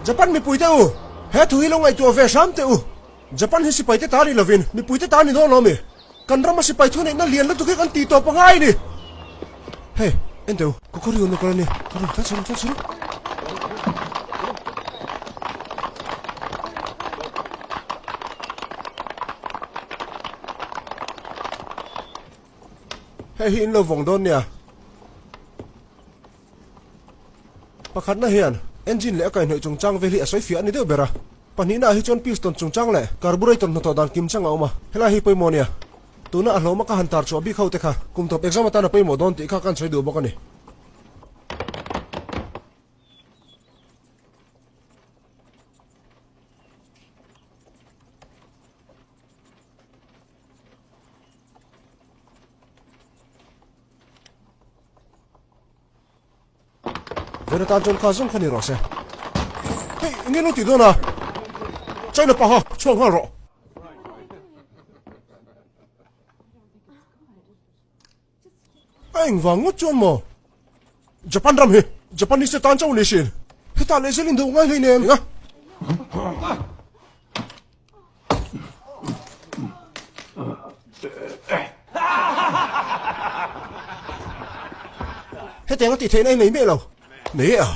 Japan mipuite u, he thu hi lo ngaihtuah ve hram teh u. Japan hi sipaite ta ni lovin mipuite ta ni dawn lo mi? Kan rama sipai thuneihna lian lutuk hi kan tih tawp a ngai ni. Hei, en teh u, Kokoriu no kal a nia, ka rawn tlan chhe rawn tlan chhe rawh. Hei hi in lo vawng dawn nia. Pakhatna hian engine leh a kaihhnawih chungchang vel hi a sawi fiah a ni deuh ber a. Pahnihna ah hi chuan piston chungchang leh carburetor hnathawh dan kim chang a awm a, helai hi pawimawh nia. Tuna a hlawma ka han tar chhuah bik ho te kha kum tawp exam atan a pawimawh dawn tih kha ka han sawi duh bawk a ni. Vena tan chuan kha zawng kha ni rawh se. Hei, enge lo tih dawn a? China paha chhuak nghal rawh. A engvang ngawt chuan maw? Japan ram hi Japanese te tan chauh ni sin. Hetah leh zel in duh ngai hleinem. Enga? Hetiang a tih theihna i nei miah lo. Nei a.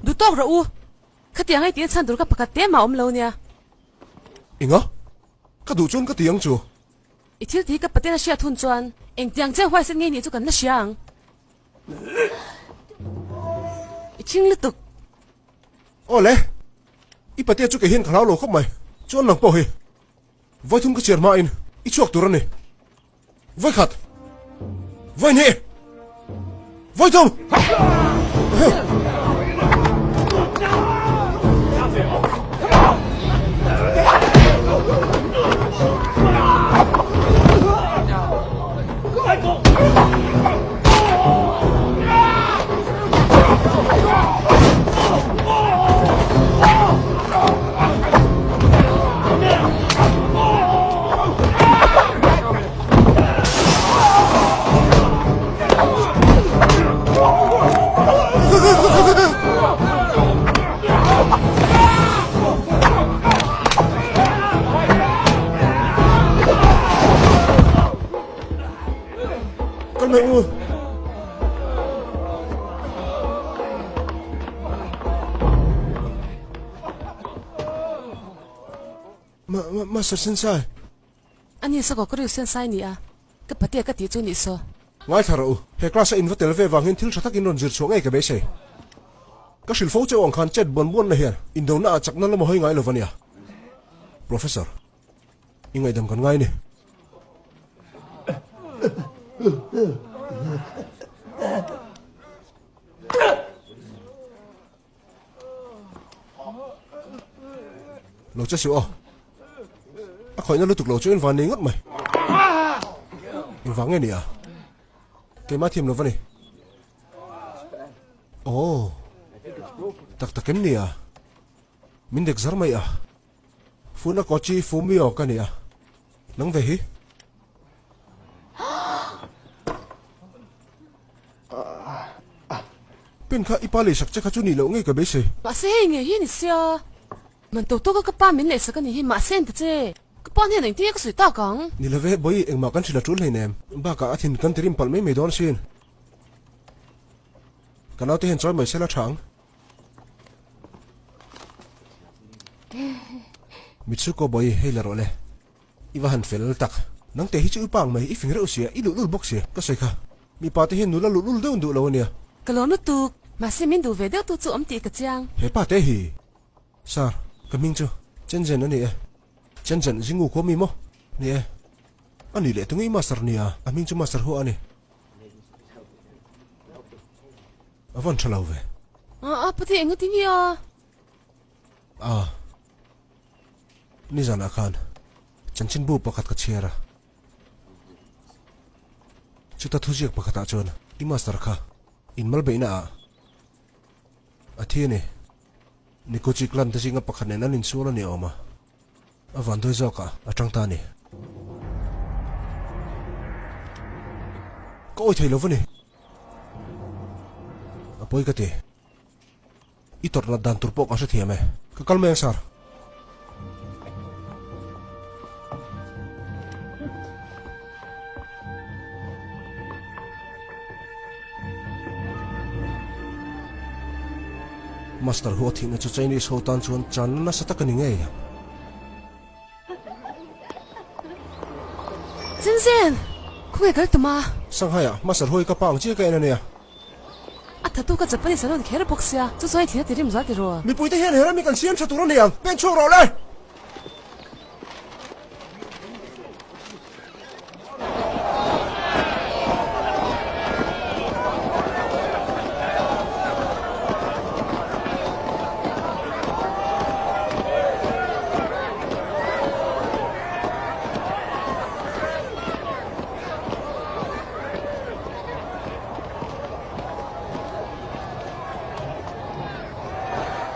Duh tawk rawh u. Khatiang hei tiin chhan tur ka pakhat te mah awm lo nia. Enga? Ka duh chuan ka ti ang chu. I thil tih hi ka paten a hriat hun chuan engtiang che huaisen ngei nih chu kan la hria ang. I thing lutuk. Aw le, i patea chu kei hian ka hlau lo khawp mai. Chuan nang pawh hi vawithum ka chhiar hmain i chhuak tur a ni. Vawikhat, vawihnih, vawithum! Kal mai u. Ma ma Master Sensei. Ani saw ka riu Sensei ni a, ka patea ka tih chu nih saw. Ngaithla rawh u, he class a in va tel ve vang hian thil tha takin rawn zir chhuah ngei ka beisei. Ka hrilh fo cheu ang khan chet buan buanna hian indona ah chakna lam a hawi ngai lo va nia. Professor. I ngaihdam kan ngai ni. Lo che suh aw. A khawihna lutuk lo chu in van nei ngawt mai. Engvang nge ni a? Keimah thiam lo va ni. Aw. Tak tak em ni a? Min dek zar mai a. Funakochi Fumio ka ni a, nang ve hi? Pen kha i pa leisak che kha chu nih loh ngei ka beisei. Mahse hei ngei hi a ni sia. Man to tawka ka pa min leisak a ni hi mahse en ta che. Ka pa hnen engtin nge ka sawi tak ang? Ni love, bawi engmah kan hrilh a tul hleinem. Bakah a thin kan ti rim palh mai mai dawn asin. Ka naute hian chawi mai sela tha ang. Mitsuko bawi hei la rawh le. I va han fel tak. Nang te hi chu i pa ang mai, i fing reuh sia, i luhlul bawk sia, ka sawi kha. Mipa te hian nula luhlul deuh an duh lo ania. Ka lawm lutuk, mahse min duh ve deuh tu chu awm tih ka chiang. He pa te hi. Sir, ka hming chu Chenzen a ni e. Chenzen, Zingu khua mi maw? Ni e. A nih leh tunge i master nia, a hming chu master hua a ni. A vawn tha lo ve. A a pute eng ati nge a? A nizanah khan chanchinbu pakhat ka chhiar a. Chuta thuziak pakhatah chuan i master kha inmal beihna ah a thi a ni. Nikuchi clan te zinga pakhat nen an insual a ni awm a. A vanduai zawkah a tang ta a ni. Ka awi thei lo va ni. pawi ka ti. I tawrh nat dan tur pawh ka hrethiam e. Ka kal mai ang sir. Master hu a thihna chu Chinese ho tan chuan channa nasa tak a ni ngei ang. Zenzen! Khawnge kal tum a? Shanghai ah Master hu hi ka pa ang chiah ka en a nia. A thatu ka Japanese an rawn kher bawk sia, chu chuan i thihna ti rim zual ti rawh. Mipuite hian he rami kan siam tha tur a ni ang, pen chhuak rawh le!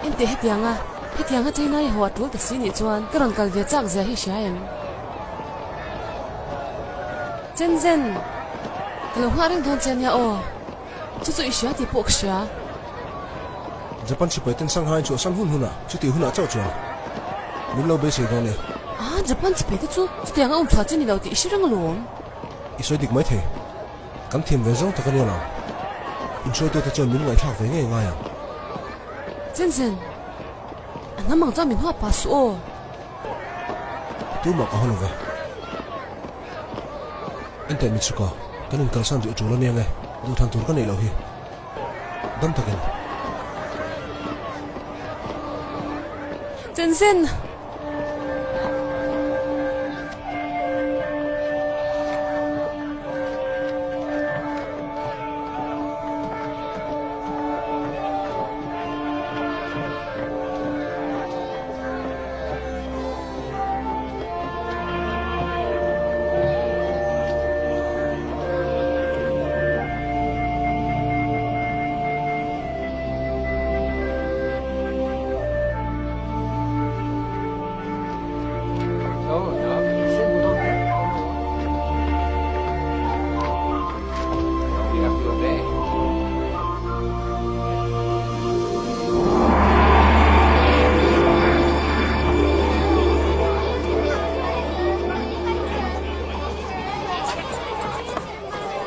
Enteh hetianga, hetianga China i haw a tul ta si nih chuan ka rawn kal ve chak zia hi hria em? Chen zen, ka lo nghah reng dawn che ania aw, chu chu i hria tih pawh ka hria. Japan sipai ten Shanghai an chhuahsan hun hunah chutih hunah chauh chuan min lo beisei dawn e. Ah, Japan sipai te chu chutianga awm chhuah chi ni lo tih i hre reng alawm. I sawi dik maithei. Kan thiam ve zawng tak a nia lo. Inhruaitute chuan min ngaihthlak ve ngei ngai ang. Chen chen, a hnam ang chuan min huap pah suh aw. Tumah ka haw lo ve. Enteh Mitsuko, kan inkalsan rih a tul a nia nge, duhthlan tur ka neih loh hi. Dam takin. Chen chen!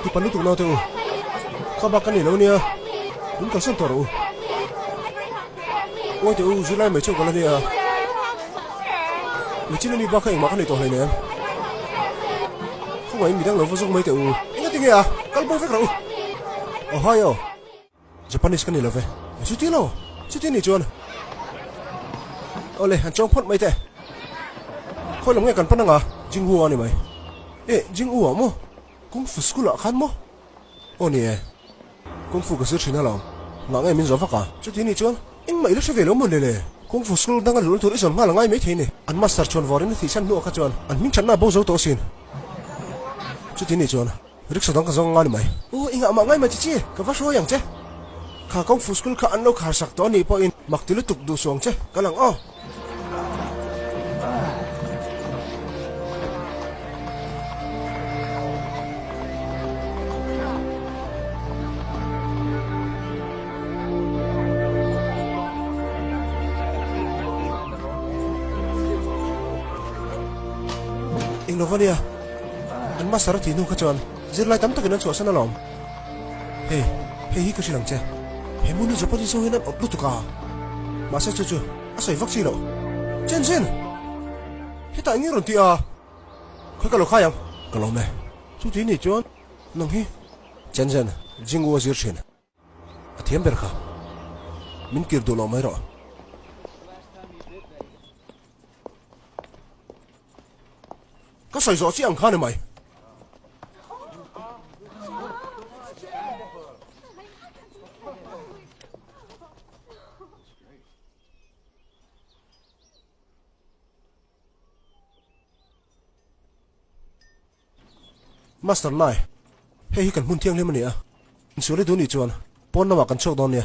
Tipa lutuk naute u, kha bak ka nei lo nia, min kalsan tawh rawh u. Uai teh u, zirlai mai chauh ka la nia. Michin ani bak kha engmah ka nei tawh hleinem. Khawngaihin midang lo va zawk mai teh u. Enga tinge a? Kal bo vek rawh u. Ohio. Japanese ka ni lo ve. Chuti lo. Chuti ni chuan. Awle, han chawng phawt mai teh. Khawi lam nge kan pan anga? Jinghu a ni mai. Eh, Jinghu ah maw? Kung Fu School ah khan maw? Aw ni e. Kung Fu ka zir thin alawm. Ngah nge min zawh vak a? Chuti ni chuan engmah i la hre ve lo maw le le? Kung Fu School danga luhna tur i zawn nghal a ngai maithei ni. An master chuan vawrin a thihsan hnuah kha chuan an hming thatna a bo zo tawh asin. Chuti ni chuan rickshaw dang ka zawng anga ni mai. Aw engah mah ngai mai chi chi, ka va hruai ang che. Kha Kung Fu School kha an lo khar sak tawh a nih pawhin mak ti lutuk duh suang che ka lang aw. Eng lo va nia, an master a tih hnu kha chuan zirlai tam takin an chhuahsan alawm. Hei, hei hi ka hrilh ang che. He hmun hi Japanese ho hian an awp lutuk a. Mahse chu chu a sawi vak chi loh. Chen chen! Hetah eng nge rawn ti a? Khawi ka lo khai ang. Ka lawm e. Chuti ni chuan nang hi Chen chen, Jingwu a zir thin. A thiam ber kha. Min kir duh loh mai rawh. Ka sawi zawh chiah ang kha ni mai. Master Lai, hei hi kan hmun thianghlim a ni a, insual i duh nih chuan pawn lamah kan chhuak dawn nia.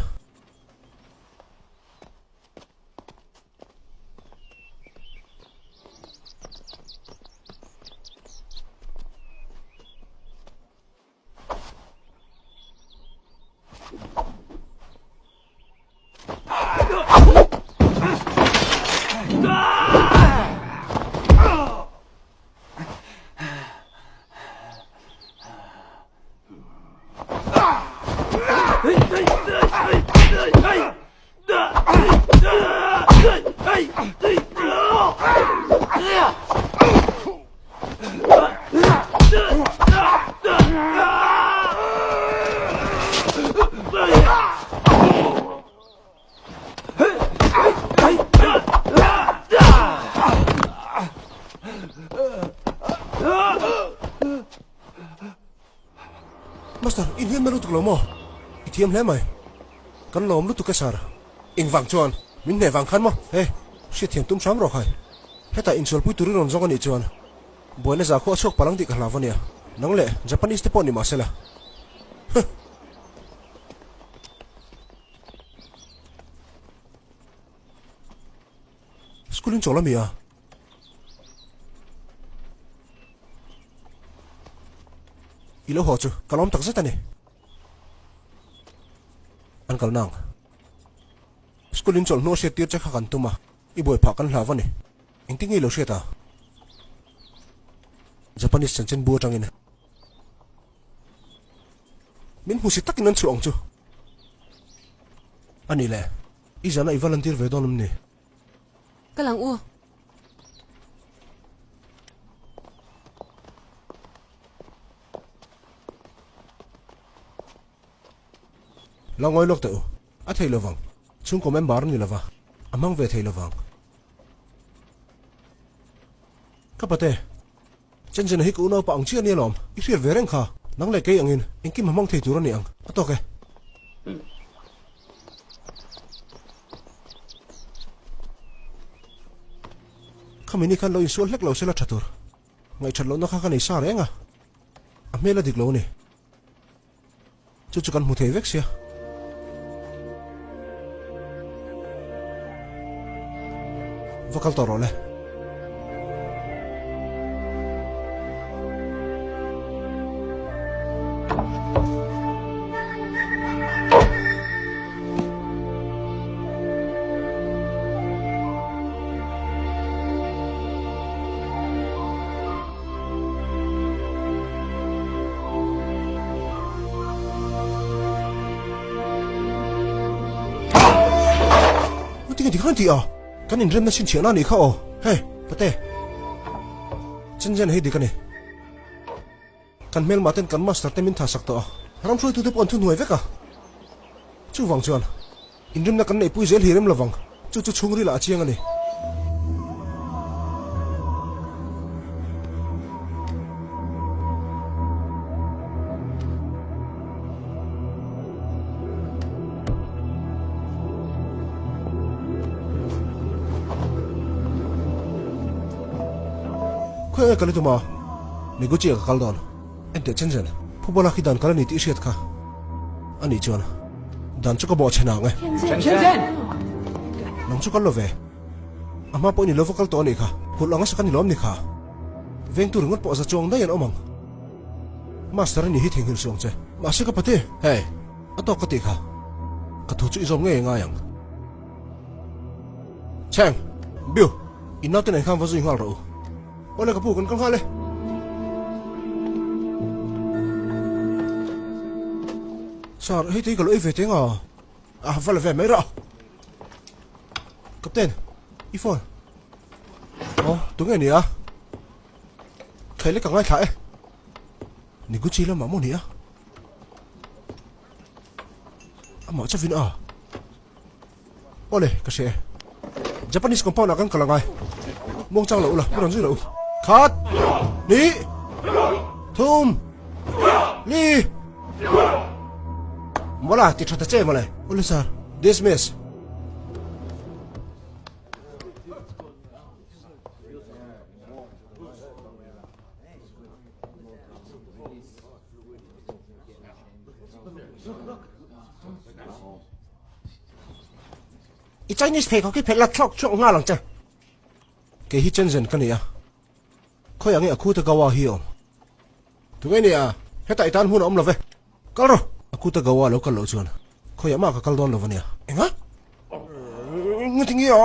na lutuk lo maw? I thiam hle mai. Kan lawm lutuk e sir. Engvang chuan min hneh vang khan maw? He, hriatthiam tum hram rawh khai. Hetah insualpui turin rawn zawng a nih chuan buaina za khaw a chhuak palh ang tih ka hlau a nia. Nang leh Japanese te pawh ni mah sela. Huh! School in chawl a mi a? I lo haw chu ka lawm tak zet a ni. An kal nang. School in chawlh hnu a hriat tir che kha kan tum a, i buai phah kan hlau a ni. Engtin nge i lo hriat a? Japanese chanchin bu atangin min hmu si takin an chhuah ang chu. A nih le, i zana i va lantir ve dawn em ni? Ka lang u. La ngawi lawk teh u. A thei lovang. Chhungkaw member a ni lova, a hmang ve thei lovang. Ka pate, Chenchena hi ka unaupa ang chiah a ni alawm. I hriat ve reng kha. Nang leh kei angin engkim a hmang thei tur a ni ang. A tawk e. Khami ni khan lo insual hlek lo sela tha tur. Ngaihṭhat lohna kha ka nei sa reng a, a hmel a dik lo a ni. Chu chu kan hmu thei vek sia. Va kal tawh rawh le. Tinge tikhan tih a? Kan inremna chhinchhiahna a nih kha aw. Hei, Pate. Chenchen hei dik a ni. Kan hmelmah ten kan master te min thasak tawh a. Ram hruaitute pawh an thuhnuai vek a. Chuvang chuan inremna kan neihpui zel hi rem lovang, chu chu chhungril ah a chiang a ni. Khawi nge kal i tum a? Miguchi ah ka kal dawn. Enteh chen chen, Phuba lak hi dan kal a ni tih i hriat kha. A nih chuan dan chu ka bawh chhe nang e. Nang chu kal lo ve. A hma pawh i ni lo va kal tawh a nih kha. Kulh anga sak a ni lawm ni kha. Vengtu ringawt pawh za chuang daih an awm ang. Master a ni hi theihnghilh suh ang che. Mahse ka pate, hei, a tawk ka tih kha. Ka thu chu i zawm ngei ngai ang. Cheng, Biu, i naute nen khan va zui nghal rawh u. Awle ka pu kan kal nghal e. Sir, hei te hi ka lo ei ve teng a. A va la ve mai rawh. Captain, i phone. Aw, tunge ni a? Thei lek ka ngaithla e. Niguchi lamah maw ni a? Amah chauhin a. Awle, ka hria e. Japanese compound ah kan kal angai. Muang chang lo ula, mi rawn zui lo u. Khat, hnih, thum, li. Mawla, ti tha ta che mawle. Awle sir, dismiss. I Chinese pheikhawk hi phelh la thlawk chhuak nghal ang che. Kei hi Shenzhen ka ni a, khawiah nge Akutagawa hi a awm? Tunge ni a, hetah i tan hmun a awm lo ve. Kal rawh! Akutagawa lo kal loh chuan khawiah mah ka kal dawn lo a nia. Enga? Engati nge a?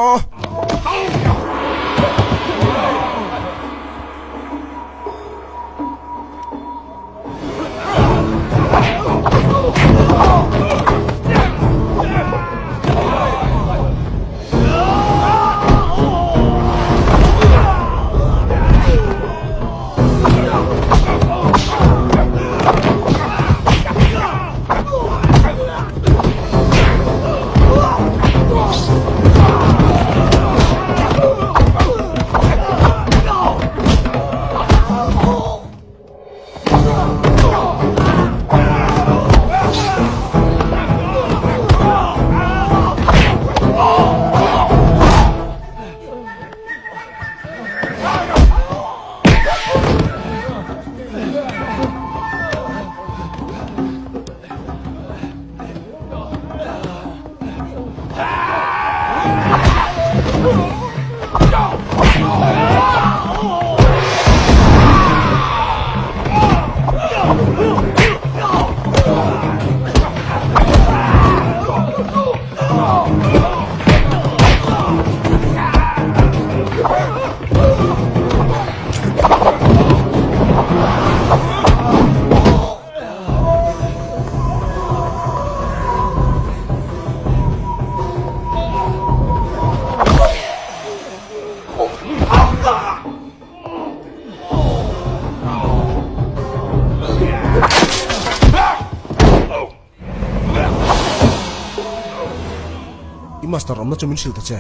I master awmna chu min hrilh ta che.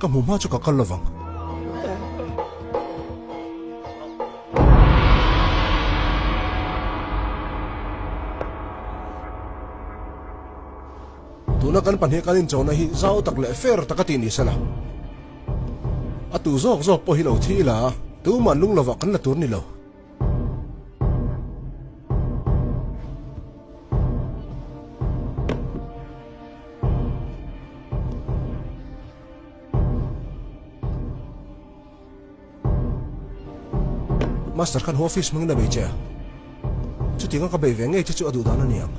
Ka hmu hma chu ka kal lovang. Tuna kan pahnih kan inchawhna hi zau tak leh fair taka tih ni sela. A tu zawk zawk pawh hi lo thi ila tuman lung lovah kan la tur ni lo. Master khan office hmangin a bei che a, chutianga ka bei ve ngei che chu a duh dan a ni ang.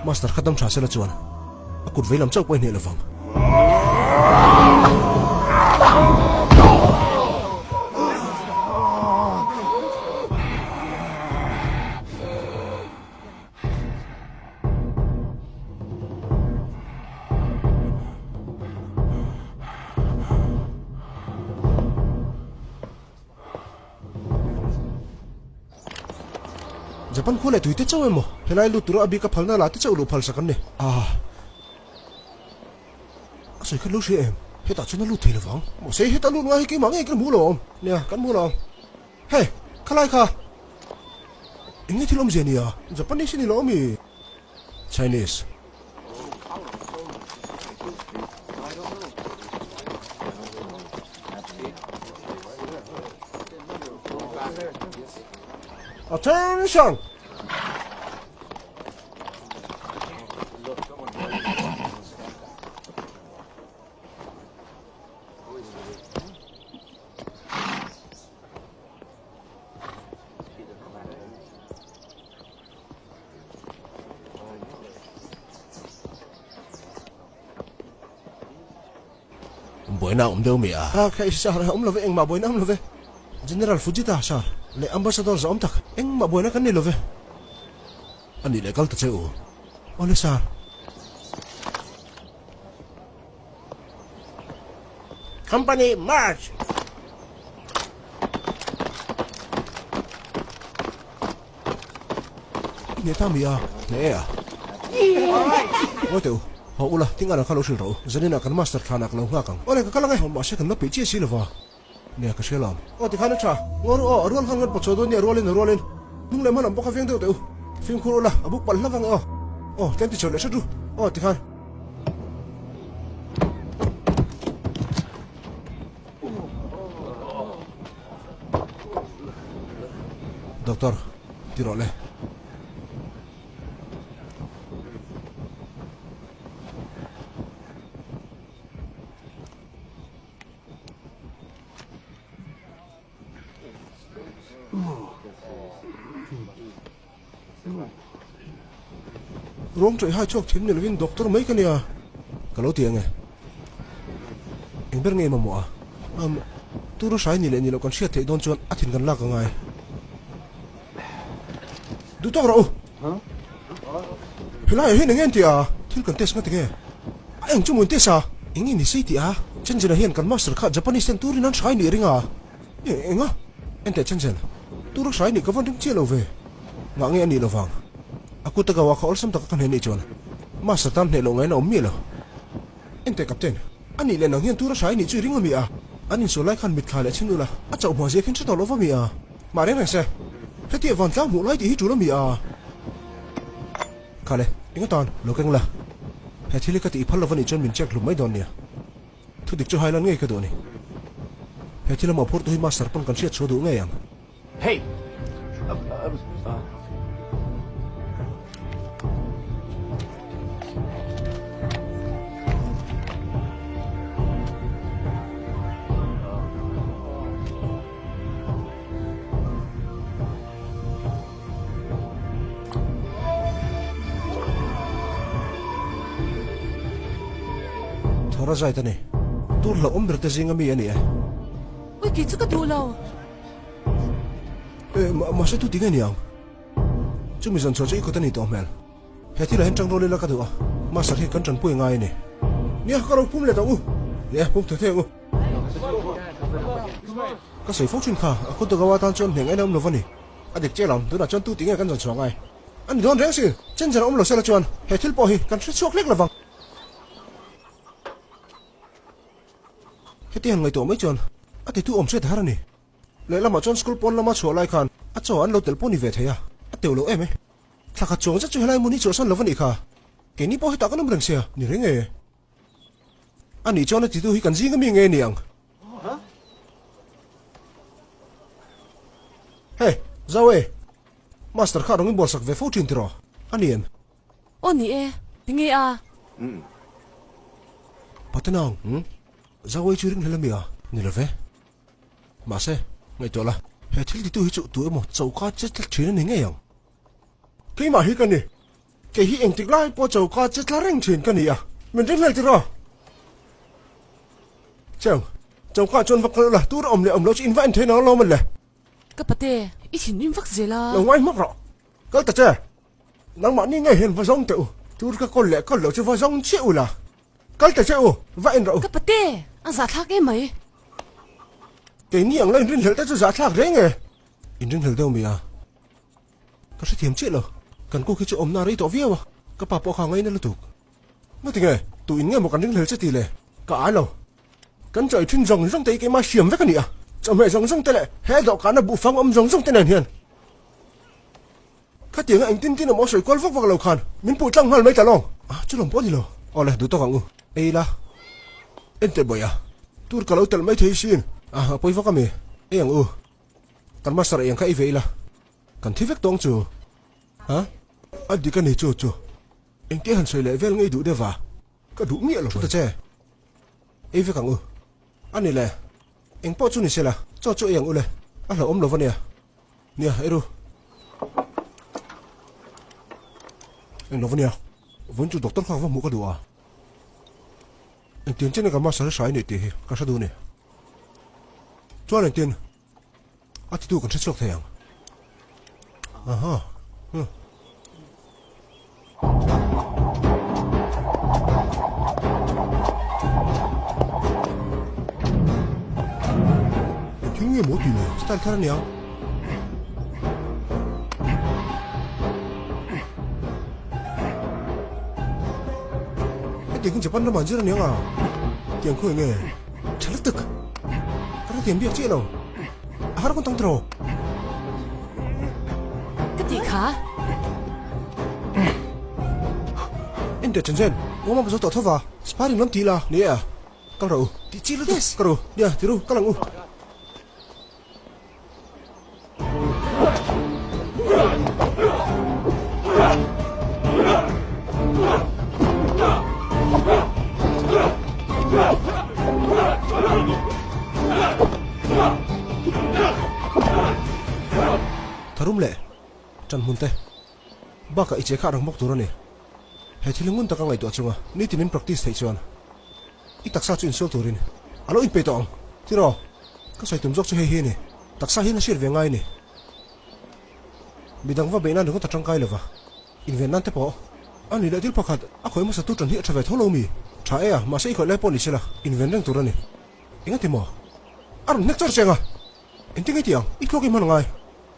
Master kha dam tha sela chuan a kut veilam chauh pawh i hneh lovang. Japan khua leh tui te chauh emaw helai lut tura a bik a phalna la te chauh luh phalsak an ni. Ah. A sawi khan lo hria em? Hetah chuan a lut thei lovang. Mahse heta lut ngai hi keimah ngei kan hmu lo awm. Nia, kan hmu lo ang. Hey, khalai kha. Eng nge thil awmzia nia? Japanese i ni lo ami? Chinese. Attention! Buaina a awm deuh mi a? A kha sir a awm lo ve, engmah buaina a awm lo ve. General Fujita sir leh Ambassador za awm tak, engmah buaina kan nei lo ve. A nih leh kal ta che u. Awle sir. Company march! I hneh ta mi a? Hneh e a. Ngawi teh u, haw ula, tinga lang kha lo hrilh rawh u. Zaninah kan master thlanah ka lo nghak ang. Awle ka kal ang e, mahse kan la peih chiah si lova. Nia ka hria lo. Aw tikhan a tha. Ngawi ru aw, a rual khan kan pawt chhuah dawn nia, a rualin a rualin. Hnung leh hma lam pawh kha veng deuh teh u. Fimkhur ula, a buk palh hlauh ang e aw. Aw, tlem ti chho leh hret ru. Aw tikhan. Doctor, ti rawh le. Ruang ṭawih hai chhuak thiam ni lovin doctor mai ka nia. Ka lo ti ang e. Eng ber nge mamawh a? Um, tura hrai ni leh ni loh kan hriat theih dawn chuan a thin kan lak a ngai. Duh tawk rawh u. Helaiah hian eng nge an tih a? Thil kan test ngati nge? A eng chu maw in test a? Eng nge ni sei tih a? Chenzena hian kan master kha Japanese ten turin an hrai nih ring a. Eng a? Enteh Chenzen, tura hrai nih ka van ring chiah lo ve. Ngah nge a nih lovang? A kut a kau a kha awlsam taka ka hne nih chuan master tan hneh loh ngaina awm miah lo. Enteh Captain, a nih leh nang hian tura hrai nih chu i ring a mi a? An insual lai khan mitthla leh chhin ula, a chauh hma zia khin hre tawh lo va mi a? Mah reng reng se, hetiah vantlang hmuh lai tih hi tul a mi a? Khale, eng atan lo keng la. He thil hi ka tih i phal lo va nih chuan min check hlum mai dawn nia. Thu dik chu hai lan ngei ka duh a ni. He thil a mawhphurh tu hi Master pawn kan hriat chhuah duh ngei ang. Hey! Thawra zait a ni. Tur hlauhawm ber te zinga mi a ni e. Ui kei chu ka duh lo. E, mahse tu ti nge ni ang? Chumi zan chhuah chu i kut a ni tawh hmel. He thilah hian ṭang rual ila ka duh a, Master hian kan ṭanpui ngai a ni. Nia, ka ro pum let ang u. Nia, pum thei thei ang u. Ka sawi fo ṭhin kha, a kut dagawa atan chuan hneh ngaihna awm lo va ni. A dik chiah lo, tunah chuan tu ti nge kan zan chhuah ngai? A ni dawn reng si, Chenzer a awm lo sela chuan he thil pawh hi kan hre chhuak hlek lovang. Heti han ngaihtuah mai chuan a titu awm hriat har a ni. Lehlamah chuan school pawn lama chhuah lai khan a chaw an lo tel pawh ni ve thei a, a teuh lo em e. Thla khat chuang zet chu helai hmun hi chhuahsan lo va nih kha. Keini pawh hetah kan awm reng sia, ni reng e. A nih chuan a titu hi kan zing ami nge ni ang? Hey, Zau e! Master kha rawng i bualsak ve fo thin tiraw? A ni em? Aw ni e, tinge a? Patenang, Zau e chu ring hlel ami a? Ni lo ve. Mahse, ngaihtuah la, he thil titu hi chu tu emaw choka che tlat thin a ni ngei ang. Keimah hi ka ni. Kei hi engtik lai pawh choka che tla reng thin ka ni a, min ring hlel tiraw? Cheu, choka chuan va kal ula, tur a awm leh awm loh chu in va en thei nang alawm le. Ka pate, i thinrim vak zel a. Lo ngai hmak rawh. Kal ta che. Nangmahni ngei hian va zawng teh u. Tur ka kawl leh kawl loh chu va zawng chiah ula. Kal ta che u, va en rawh u. Ka pate, a zahthlak em mai. Keini ang la inrinhlelh te chu zahthlak reng e. Inrinhlelh deuh mi a. Ka hrethiam chiah lo. Kan kuk hi chu awmna a rei tawh viau a, ka pa pawh kha a ngaina lutuk. Ngati nge, tu in nge maw kan ringhlel che tih le? Ka ai lo. Kan chawi thin zawng zawng te hi keimah hriam vek a ni a, chawhmeh zawng zawng te leh he dawhkana buhfang awm zawng zawng te nen hian khatianga engtin tin emaw sawi kual vak vak lo khan min puh tlang nghal mai ta lawng. A, chu lawm pawh a ni lo. Aw le, duh tawk ang u. Ei la. Enteh bawih a, tur ka lo telh mai thei sin. A, a pawi vak a mi. Ei ang u. Kan master eng kha ei ve ila kan thi vek tawng chu. Ha? A dik a ni chu chu. Engtia han sawi leh vel ngei duh deuh va? Ka duh miah lo ta che. Ei vek ang u. A ni le. Eng pawh chu ni se la, chaw chu ei ang u le. A hlauhawm lo va nia. Nia, ei ru. Eng lo va nia. Vawiin chu doctor kha ka va hmuh ka duh a. Engtiang chen ka master hi hrai nei tih hi ka hre duh a ni. Chuan engtin a titu kan hre chhuak thei ang. Aha. Huh. Engthil nge maw tih le? Style thar a niang. Hetiang hi Japan ramah an zir aniang a, tiang khawi nge? Tha lutuk! Ka hrethiam biak chiah lo. A har kawn tang tiraw? Ka tih kha. Enteh Chenchen, warm up zo tawh tho va, sparring lam tih la ni e a, kal rawh u. Tih chi lutuk ka ru. Nia, ti ru, kal ang u. Tharum leh ṭan hmun te bakah i che kha a rang bawk tur a ni. He thil hi ngun taka ngaihtuah chunga nitin in practice theih chuan i taksa chu insual turin a lo inpeih tawh ang. Tiraw, ka sawi tum zawk chu hei hi a ni. Taksa hian a hriat ve ngai a ni. Midang va beih nan ringawt a tangkai lova, inven nan te pawh a ni leh thil pakhat a khawih hmasa tu tan hi a tha ve tho lo mi? Tha e a, mahse i khawih lai pawh ni sela, inven reng tur a ni. Engati maw? A rawn hnek chawr cheng a, engtin nge tih ang? I thluak i hman a ngai.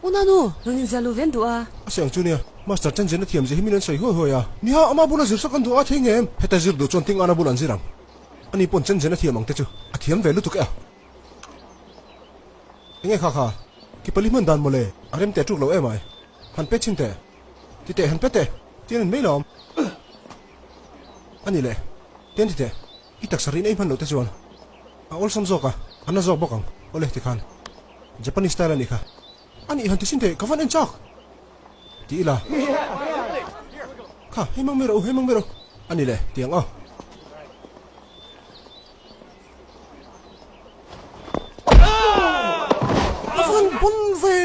Unanu, rawn inziah luh ven duh a. A sawi ang chu nia, Master Chen Zena thiam zia hi min an sawi huai huai a. Nia, ama bula zir sak an duh a thei nge em? Heta zir duh chuan Ting Ana bula an zir ang. Ani pawn Chen Zena thiam ang te chu a thiam ve lutuk e a. Enge kha kha? Ki pali hman dan mawle, a rem teh tuk lo em ai. Han pe chhin teh. Ti teh han pe teh. Tian in mai lawm. Ani le. Tian ti teh. I taksa rin ei hman loh te chuan a awlsam zawk a, a na zawk bawk ang. Awle tikhan Japanese style a nih kha. A nih han ti sin teh, ka van en chak! Ti ila. Kha, hei mang mai rawh u, hei mang mai rawh u. A ni le, ti ang aw. A van bon ve!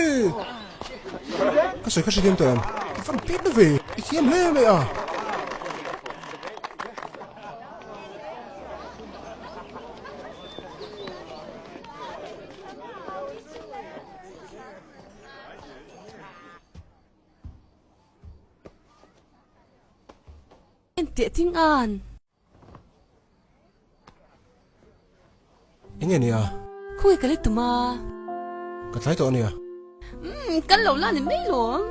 Ka sawi kha hrethiam tawh em? I van pet na ve! I thiam hle mai a. Enteh thing an. Enge nia? Khawi ka le tum a. Ka tlai tawh ania. Umm, kal lo la ni mai lawm.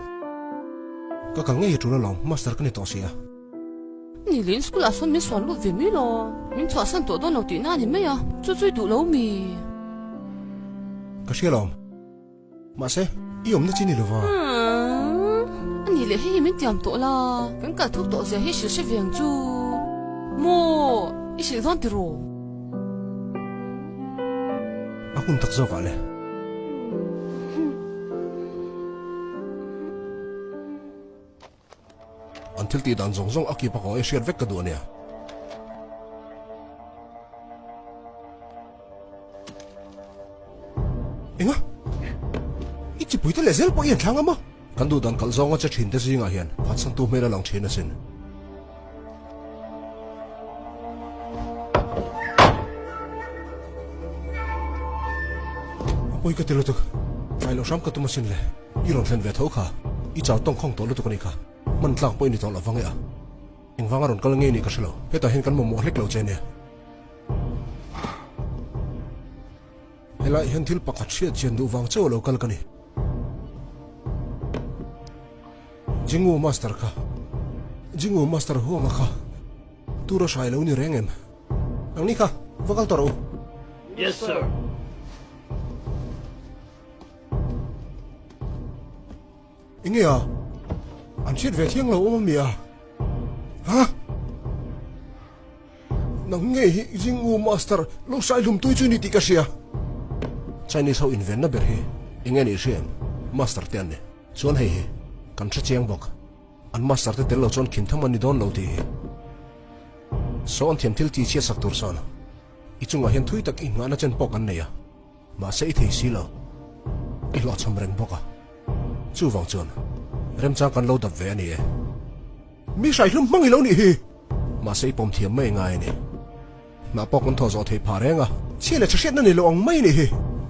Ka kal ngei hi tul alawm, master ka ni tawh si a. Ni leh in school ah sawn min suan lut ve mai lo. Min chhuahsan tawh dawn lo tihna a ni mai a, chu chu i duh lo mi? Ka hria lawm. Mahse, i awmna chi ni lova. Umm, a nih leh hei hi min tiam tawh la, kan kal thuk tawh zia hi hrilh hre ve ang chu. Maw, i hrilh dawn tiraw? A hun tak zawk ah le. An thil tih dan zawng zawng a kip a kawng i hriat vek ka duh a nia. Enga? I chipui te leh zel pawh i en thlang a maw? Kan duh dan kalh zawnga che thin te zingah hian phatsantu hmel a lang thin asin. A pawi ka ti lutuk. Tlai loh hram ka tum asin le. I rawn thlen ve tho kha. I chau tawng khawng tawh lutuk a nih kha. Hman tlak pawh i ni tawh lo vang e a. Engvanga rawn kal ngei nih ka hre lo. Hetah hian kan mamawh hlek lo che nia. Helai hian thil pakhat hriat chian duh vang chauh lo kal ka ni. Jingu Master kha. Jingu Master huanga kha. Tura hrai lo ni reng em? Nang ni kha, va kal tawh rawh u. Yes sir. Enge a? An hriat ve thiang lo awm a mi a? Ha? Nang ngei hi Jingwu Master lo hrai hlum tui chu ni tih ka hria. Chinese ho invenna ber hi enge nih hria em? Master te an ni. Chuan hei hi kan hre chiang bawk. An master te tel lo chuan khin tham an ni dawn lo tih hi. Saw an thiam thil ti chhiat sak tur sawn i chungah hian thui tak i nghahna chen pawh kan nei a. Mahse i thei si lo. I hlawhchham reng bawk a. Chuvang chuan remchang kan lo dap ve a ni e. Mi hraihlum hmang i lo nih hi! Mahse i pawm thiam mai ngai a ni. Hnah pawh kan thaw zawh theih phah reng a. Chhia leh ṭha hriatna nei lo ang mai nih hi.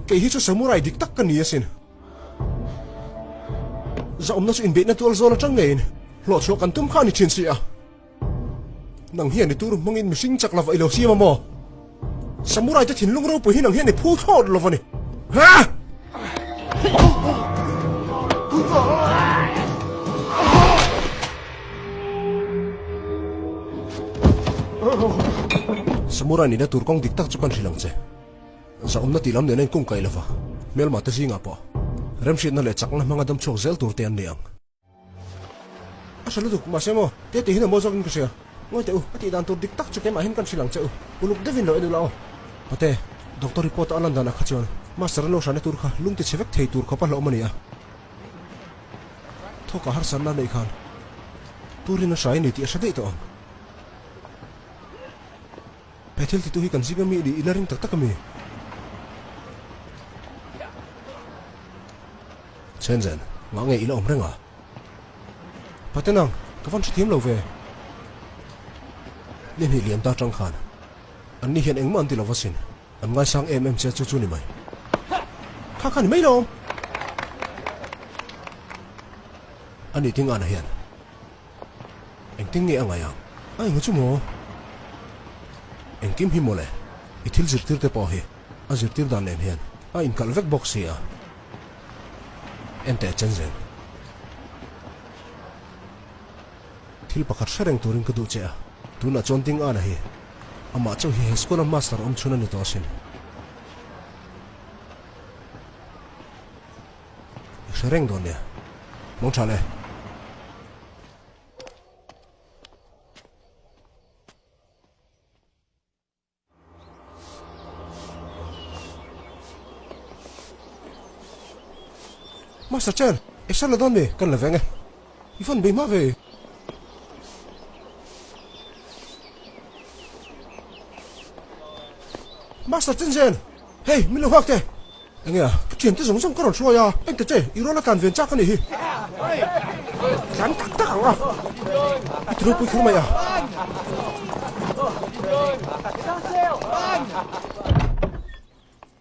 Kei hi chu samurai dik tak ka ni asin. Zahawmna chu inbeihna tual zawl aṭang ngeiin hlawhchhuah kan tum kha a ni ṭhin si a. Nang hian i tur hmangin mihring chak lova i lo siam a maw? Samurai te thinlung ropui hi nang hian i phul thlawt lo a ni. Ha! Samurai nihna tur kawng dik tak chu kan hrilh ang che. Zahawmna tih lam nen a inkung kaih lova, hmelma te zingah pawh remhriatna leh chakna hmanga damchhuak zel tur te an ni ang. A hre lutuk, mahse maw, te tih hian a maw zawkin ka hria. Ngawi teh u, a tih dan tur dik tak chu keimah hian kan hrilh ang che u. Uluk deuhin lo en ula aw. Pate, doctor report a lan danah kha chuan Master a lo hrana tur kha lung ti chhe vek thei tur khawp a hlauhawm a ni a. Thawkah harsatna a neih khan turin a hrai a ni tih a hre daih tawh ang. He thil titu hi kan zing ami nih i la ring tak tak ami? Chen zen, ngah nge i la awm reng a? Patenang, ka van hrethiam lo ve. Ni hnih liam ta tang khan an ni hian engmah an ti lo va sin. An ngaisang em em che chu chu ni mai. Kha kha ni mai lo. A ni ting ana hian engtin nge a ngaih ang? A enga chu maw? Engkim hi mawle, i thil zirtir te pawh hi a zirtir dan nen hian a inkalh vek bawk si a. Enteh chen zel. Thil pakhat hre reng turin ka duh che a, tunah chuan ding ana hi amah chauh hi he school a master awm chhun a ni tawh asin. I hre reng dawn nia. Hmang tha le. Master Chen, i hre la dawn mi? Kan la veng e. I fan bei hma ve. Master Chen Zen, hei min lo nghak teh. Enge a, ka thiante zawng zawng ka rawn hruai a, engte che, i rual a tlan ven chak a nih hi. Tlan tak tak ang a, i ti ropui kher mai a.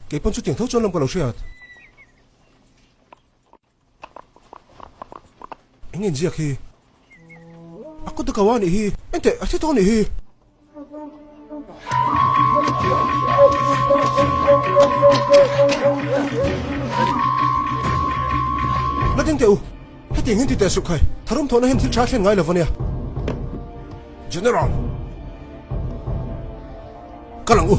Kei pawn chutiang tho chuan lam ka lo hriat. Eng inziak hi? A kut a kau a nih hi. Enteh, a thi tawh a nih hi. La ding teh u. Hetiang hian ti teh suh khai. Tharum thawhna hian thil tha a thlen ngai lo va nia. General! Kal ang u.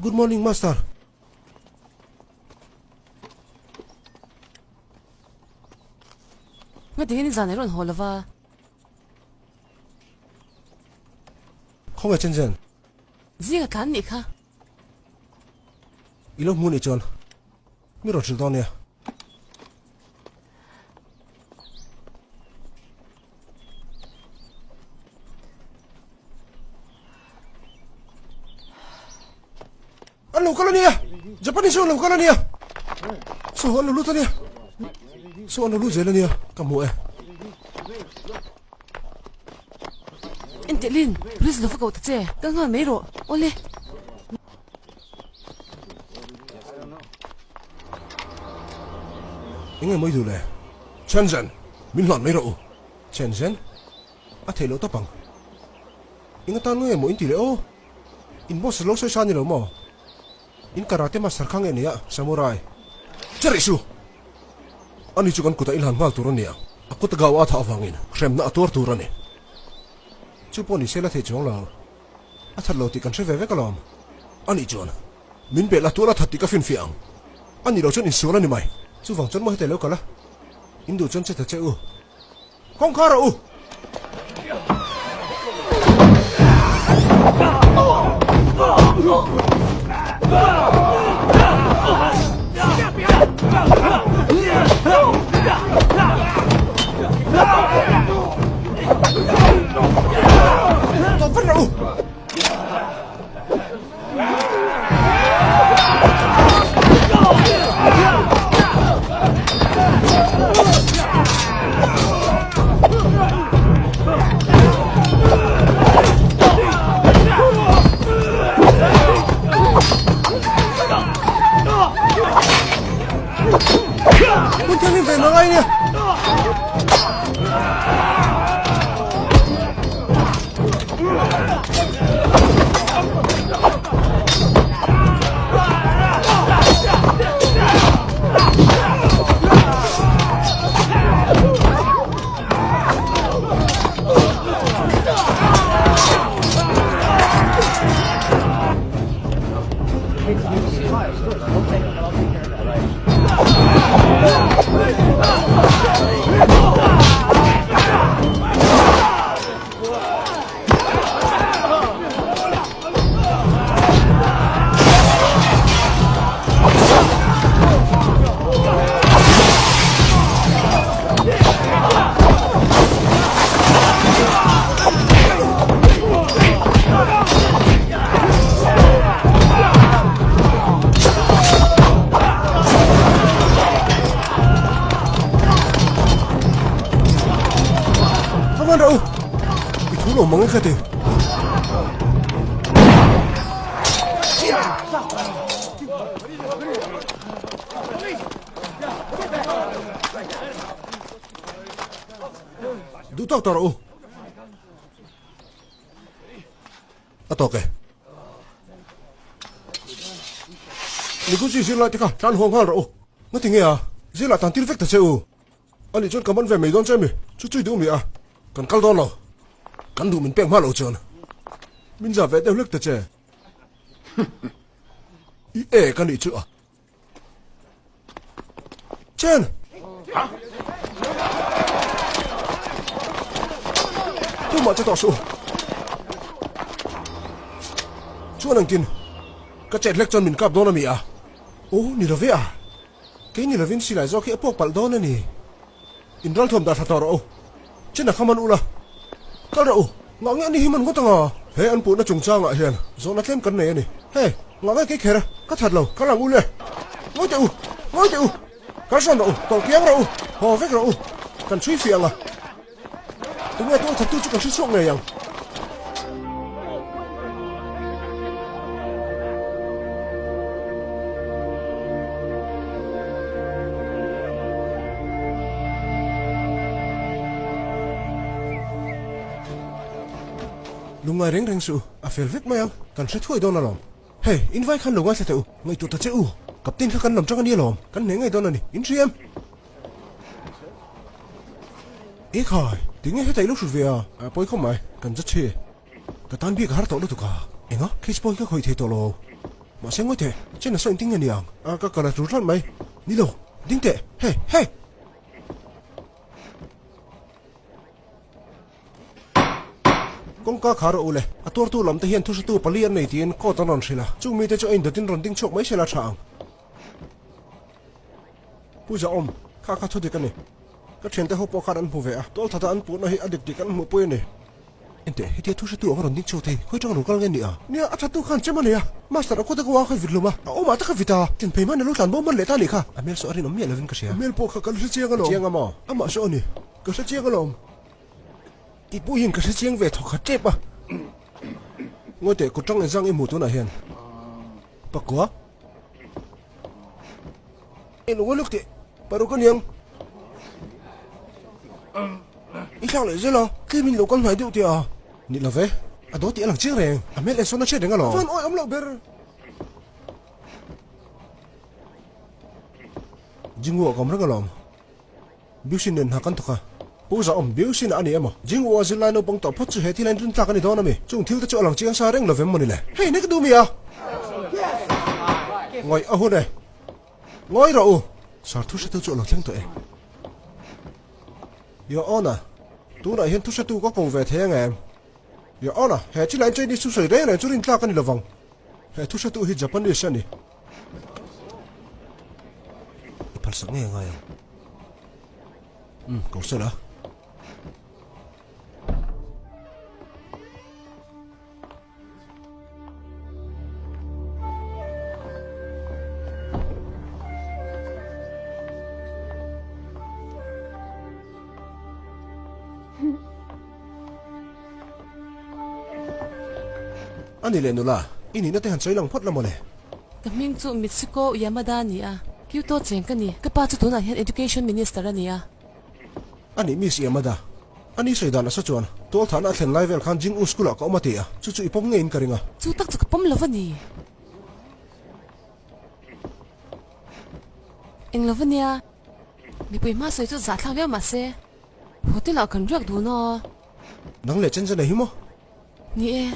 Good morning, Master. Ngatinge nizan i rawn haw lova? Khawngaih chen chen. Zinga tlan nih kha. I lo hmu nih chuan mi rawn hrilh dawn nia. An lo kal a nia! Japanese ho an lo kal a nia! Saw an lo lut a nia! Saw an lo lut zel a nia, ka hmu e. Enteh Lin, police lo va koh ta che, kal nghal mai rawh, awle. Enge mawi duh le? Shenzhen, min hlan mai rawh u. Shenzhen, a theih loh tawp ang. Eng atan nge maw in ti leh aw? In boss lo sawi sa ni lo maw? In karate master kha nge nia Samurai? Che rih su! Ani chu kan kutah i hlan nghal tur a nia, a kut a gau a thah avangin hremna a tuar tur a ni. Chu pawh ni se la theih chuang lo. A that lo tih kan hre ve vek alawm. Ani chuan min belh a tuar a that tih ka finfiah ang. Ani lo chuan insual a ni mai. Chuvang chuan maw hetah i lo kal a, in duh chuan che ta che u. Kawngkhar rawh u! Tawp vat rawh u! Man rawh u! I thu lo mang e ka ti. Duh tawk tawh rawh u. A tawk e. Nikuchi zirlai te kha tlan haw nghal rawh u. Ngati nge a? Zirlah tan tir vek ta che u. Ani chuan ka man ve mai dawn che mi? Chu chui duh mi a? Kan kal dawn lo. Kan duh min pek hma lo chuan. Min zah ve deuh hlek ta che. I e ka nih chu a. Chen! Tumah che tawh suh. Chuan engtin? Ka chet hlek chuan min kap dawn a mi a? Aw, ni lo ve a. Kei ni lovin silai zawk hi a puak palh dawn a ni. In ralthuam dah tha tawh rawh u. Chen a kha man ula. Kal rawh u. Ngah nge ani hi man ngawt anga? He an puhna chungchangah hian zawhna tlem kan nei a ni. Hei, ngah nge kei kher a? Ka that lo. Kal ang u le. Ngawi teh u. Ngawi teh u. Kal sawn rawh u. Tawlh kiang rawh u. Haw vek rawh u. Kan chhui fiah ang a. Tunge tual thattu chu kan hre chhuak ngei ang. Lungngai reng reng suh u, a fel vek mai ang, kan hre thuai dawn alawm. Hei, in vai khan lo ngaithla teh u, ngaihtuah ta che u, Captain kha kan lam tang a ni alawm, kan hneh ngei dawn a ni, in hria em? Ekhai, tinge heta i lo hrut ve a? A pawi khawp mai, kan za chhe. Ka tan bik a har tawh lutuk a, enga case pawh hi ka khawih thei tawh lo. Mahse ngawi teh, chen a saw engtin nge ni ang? A ka kal a tul tlat mai. Ni lo, ding teh, hey, hey! Kawngka khar rawh u le, a tuartu lam te hian thuhretu pali an nei tiin court an rawn hrilh a, chung mite chu a indatin rawn ding chhuak mai se la tha ang. Pu Zahawm, kha kha thu dik a ni. Ka thiante ho pawh khan an hmu ve a, tual thata an puhna hi a dik dik an hmuhpui a ni. Enteh, hetia thu hretu ang a rawn ding chhuak thei, khawi tang rawn kal nge ni a? Nia, a thattu khan chem a nei a, Master a kawt a ka vit hlum a, a awmah tak a vit a, tin phei hman a lo tlan bo hman leh ta a nih kha. A hmel saw a rinawm miah lovin ka hria. A hmel pawh kha ka la hre chiang alawm. Chiang a maw? Amah saw a ni. Ka hre chiang alawm. Tih pawh hian ka hre chiang ve thawk khat tep a. Ngawi teh, kut tang engzang i hmuh tunah hian? Pakua? Eng lo lawk teh, paruk a niang. I thlak leh zel a, tlem in lo kal hnai deuh teh a. Ni lo ve, a daw tih a lang chiang reng, a hmel en sawn a hriat reng alawm. Chuan awi awm loh ber. Jingwu a kawm reng alawm. Biusin nen hna kan thawk a. Pu Zahawm, Biusin a ni emaw? Jingwu a zirlai naupang tawh phawt chu he thil a inrin tlak a ni dawn a mi? Chung thil te chu a lang chiang sa reng lo vem maw ni le? Hei, ne ka duh mi a? Ngawih a hun e. Ngawi rawh u! Sir, thu hretu chu a lo thleng tawh e. Your Honor, tunah hian thu hretu ka ko ve thei ang em? Your Honor, he thil ah hian Chinese thu sawi reng reng chu rin tlak a ni lovang. He thu hretu hi Japanese a ni. I phalsak ngei a ngai ang. Umm, ko sela. A ni leh nula, i nihna te han sawi lang phawt la mawle. Ka hming chu Mitsuko Yamada a ni a, Kyoto cheng ka ni. Ka pa chu tunah hian Education Minister a ni a. A nih Miss Yamada, a ni sawi dan asa chuan tual thahna a thlen lai vel khan Jing U School ah ka awm a ti a, chu chu i pawm ngeiin ka ring a. Chu tak chu ka pawm lo va ni. Eng lo va nia, mipui hma sawi chu zahthlak viau mah se, hotel ah kan riak dun a. Nang leh chen chen a hi maw? Ni e.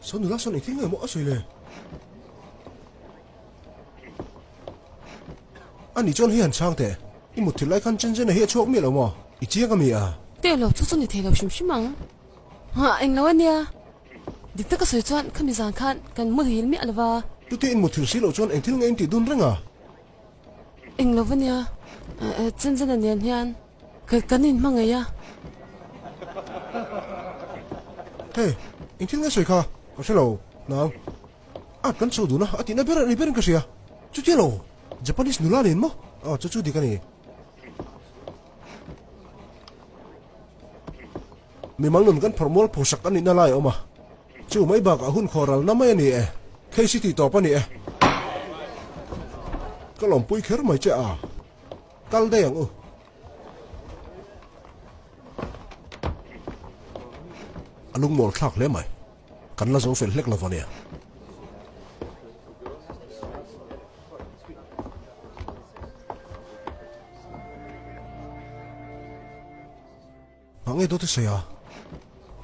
Saw nula sawn engtin nge maw a sawi le? A nih chuan hei han chhang teh, i mut thil lai khan chen chen a hi a chhuak miah lo maw? I chiang a mi a? Teh lo, chu chu ni thei lo hrim hrim ang. Hah, eng lo a nia. Dik taka sawi chuan khami zan khan kan muhil miah lo va. Chutia in mut thil si loh chuan eng thil nge in tih dun reng a? Eng lo va nia, chen chen a nen hian kan in hmangaih a. Hey, eng thil nge sawi kha? Ka hre lo, nang. At kan chho dun a, a tihna ber a ni berin ka hria. Chutia lo, Japanese nula nen maw? Aw, chu chu dik a ni. Mimal nun kan phawrh mual phusak a nihna lai a awm a. Chu mai bakah hun khaw ralna mai a ni e. Case hi tih tawp a ni e. Ka lawmpui kher mai che a. Kal daih ang u. A lungmawl thlak hle mai. Kan la zo fel hlek lo va nia. Mah nge dawt i sawi a?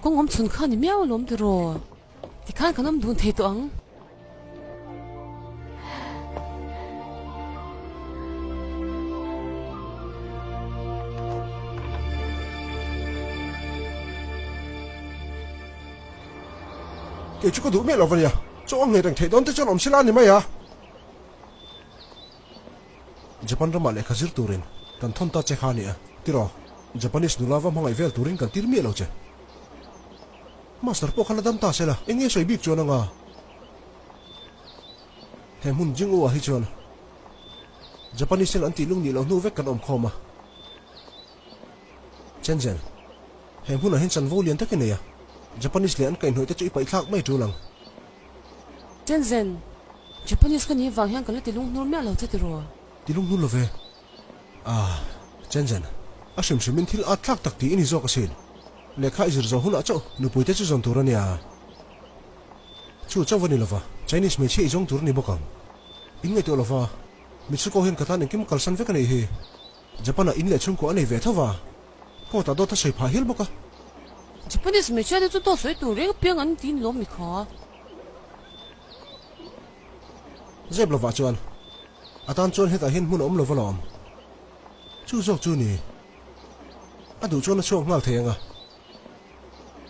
Kawng awm chhun kha ni miau alawm tiraw? Tikhan kan awm dun thei tawh ang. Kei chu ka duh miah lo va nia, chaw a nghei reng theih dawn te chuan awm sela a ni mai a. Japan ramah lehkha zir turin kan thawn ta che kha a ni a, tiraw? Japanese nula va hmangaih vel turin kan tir miah lo che. Master pawh kha la dam ta sela, eng nge sawi bik chuan anga? He hmun Jingwu ah hi chuan Japanese ten an tih lung nih loh hnu vek kan awm khawm a. Chenzen, he hmunah hian chanvo lian tak i nei a, Japanese leh an kaihhnawih te chu i paihthlak mai tul ang. Chenzen, Japanese ka nih vang hian ka la ti lunghnur miah lo che tiraw? Ti lunghnur lo ve. Ah, Chenzen, a hrim hrimin thil at thlak tak tih i ni zawk asin. Lehkha i zir zawh hunah chauh nupui te chu zawn tur a nia. Chu chauh va ni lova, Chinese hmeichhia i zawng tur a ni bawk ang. In ngaihtuah lova, Mitsuko hian ka tan engkim kalsan vek a nih hi. Japan-ah in leh chhungkua a nei ve tho va, court-ah dawt a sawi phah hial bawk a. Japanese hmeichhia te chu dawt sawi tur reng apiang an ti lawm mi kha. Zep lovah chuan a tan chuan hetah hian hmun a awm lo va lawm. Chu zawk chu ni. A duh chuan a chhuak nghal thei ang a.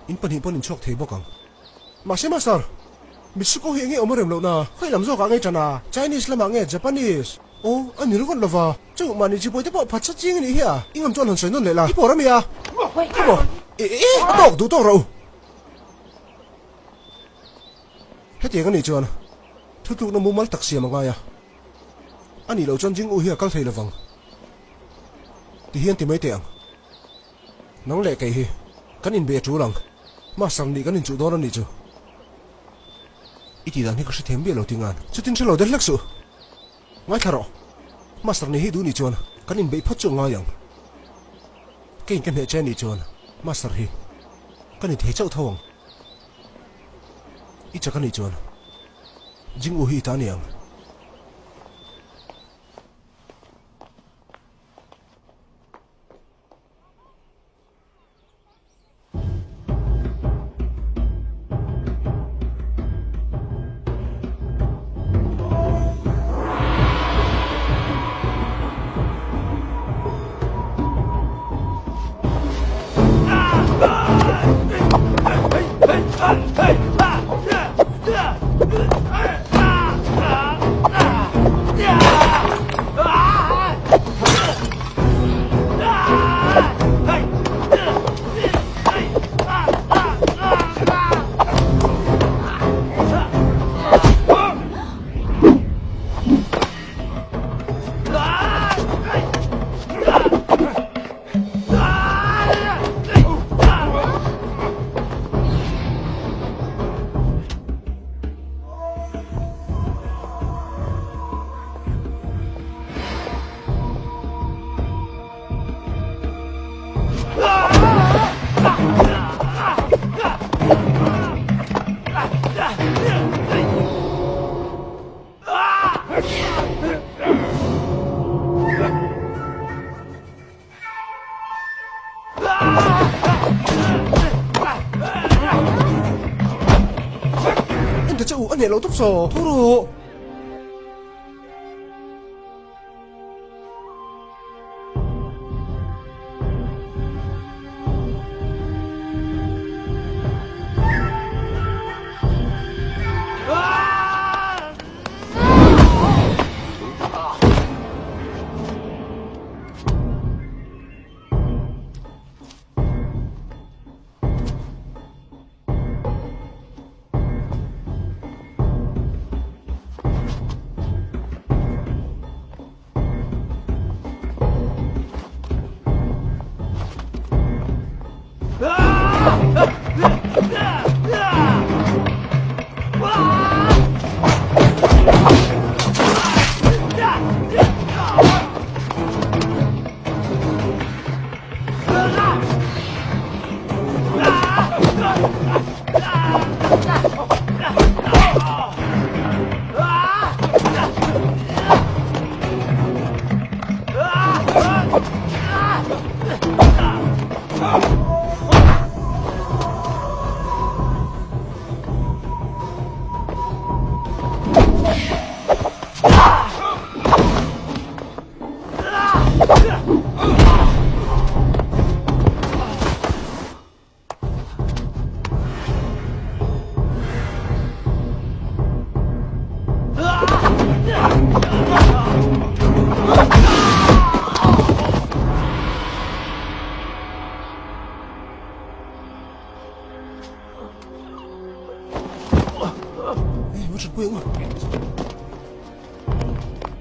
In pahnih pawn in chhuak thei bawk ang. Mahse Master, Mitsuko hi enge awm a rem lohna? Khawi lam zawkah nge ṭan a? Chinese lamah nge Japanese? Aw, a ni ringawt lova. Chu mahni chi buaite pawh phatsa ching a nih hi a. I ngam chuan han sawi nawn leh la. I pawr a mi a? Khaw maw? E e, a tawk duh tawk rawh u. Hetiang a nih chuan thutlukna mumal tak siam a ngai a. A nih loh chuan Jing-u hi a kal thei lovang. Tihian ti mai teh ang. Nang leh kei hi kan inbe tul ang. Master nih kan inchuh dawn a nih chu. I tih dan hi ka hrethiam miah lo tingan. Chutin hre lo del hlek suh. Ngaithla rawh. Master nih hi duh nih chuan kan inbeih phawt chu a ngai ang. Keiin ka hneh che nih chuan Master hi ka ni thei chauh tho ang. I chak a nih chuan Jing-u hi i ta a ni ang. Ente che u a hneh lo tawp saw thu ru.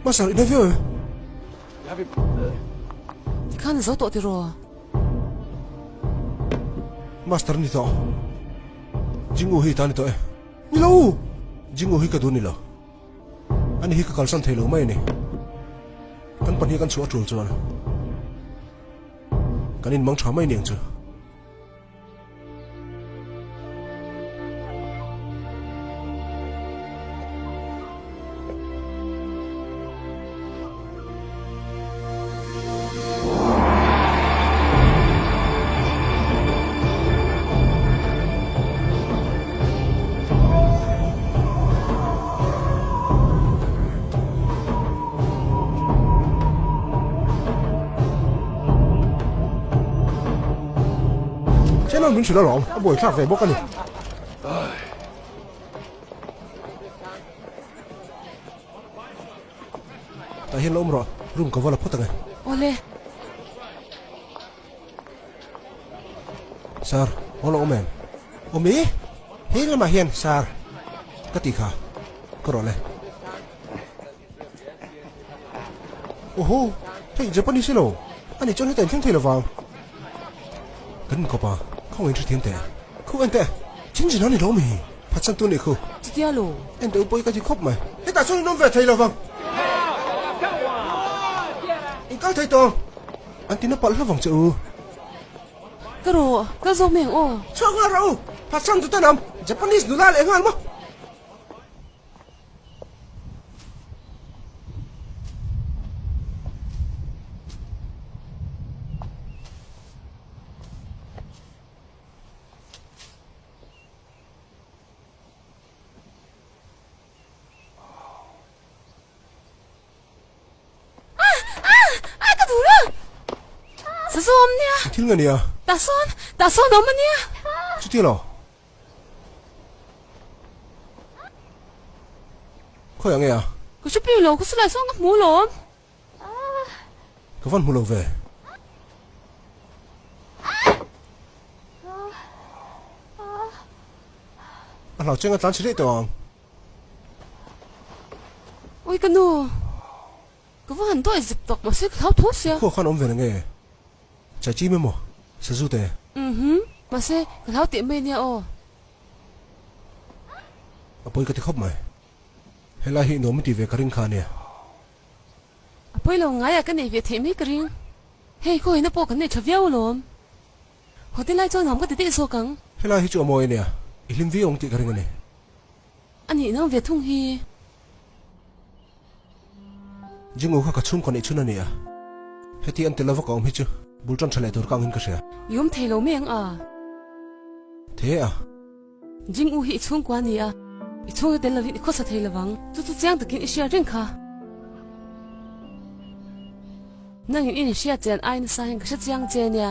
Master, i na viau em? Tikhan a zo tawh tiraw? Master ni tawh. Jingu hi ta ni tawh e. Ni lo! Jingu hi ka duh ni lo. Ani hi ka kalsan thei lo mai a ni. Kan pahnih kan chhuah a tul chuan kan inmang tha mai niang chu. Channel min hrilh alawm, a buaithlak ve bawk a ni. Tah hian la awm rawh, room ka va la phawt ang e. Awle. Sir, aw la awm em? Awm e, heng lamah hian sir ka tih kha, ka rawh le. Oho, hei Japanese ilo, ani chuan heta inthleng thei lovang. Kan inkawp a, khawngaih in hrethiam teh. Khu en teh, chin chin a ni lo mi? Phatsan tu nih khu. Chutia lo. En teh u pawi ka ti khawp mai. Hetah chuan in awm ve thei lovang. In kal thei tawh ang. An ti na palh hlavang che u. Ka rawh, kal zawk mai ang aw. Chhuak nghal rawh u, phatsan tu te nam, Japanese nula leh nghal maw? Ka duh lo! Sazu awm nia! Thil nge nia? Tah sawn, tah sawn awm a nia! Chuti lo. Khawi ang e a? Ka hre pih lo, ka silai sawn ka hmu lawm. Ka van hmu lo ve. A hlau cheng a tlan chhe daih tawh ang. Ui ka nu, ka va han dawi zip tak mahse ka hlau tho sia. Khuah khan awm ve nge? Chai chim emaw sazu te? Uhmm, mahse ka hlau teh mai ania aw. A pawi ka ti khawp mai. Helai hi nuam i ti ve ka ring kha ania. A pawi lo ngaiah ka nei ve theih mai ka ring. Hei khawina pawh kan nei tha viau alawm. Hotel lai chuan nuam ka ti daih zawk ang. Helai hi chu a mawi ania, i hlim viau ang tih ka ring a ni. A nih nang ve thung hi. Jingu kha ka chhungkaw neih chhun a ni a, heti an tel lova ka awm hi chu bul tan tha leh tur ka angin ka hria. I awm thei lo mai ang a. The a. Jingu hi i chhungkua a ni a, i chhungte tel lovin i khawsa thei lovang. Chu chu chiang takin i hria reng kha. Nangin i inhria chian ai nasa hian ka hre chiang che nia.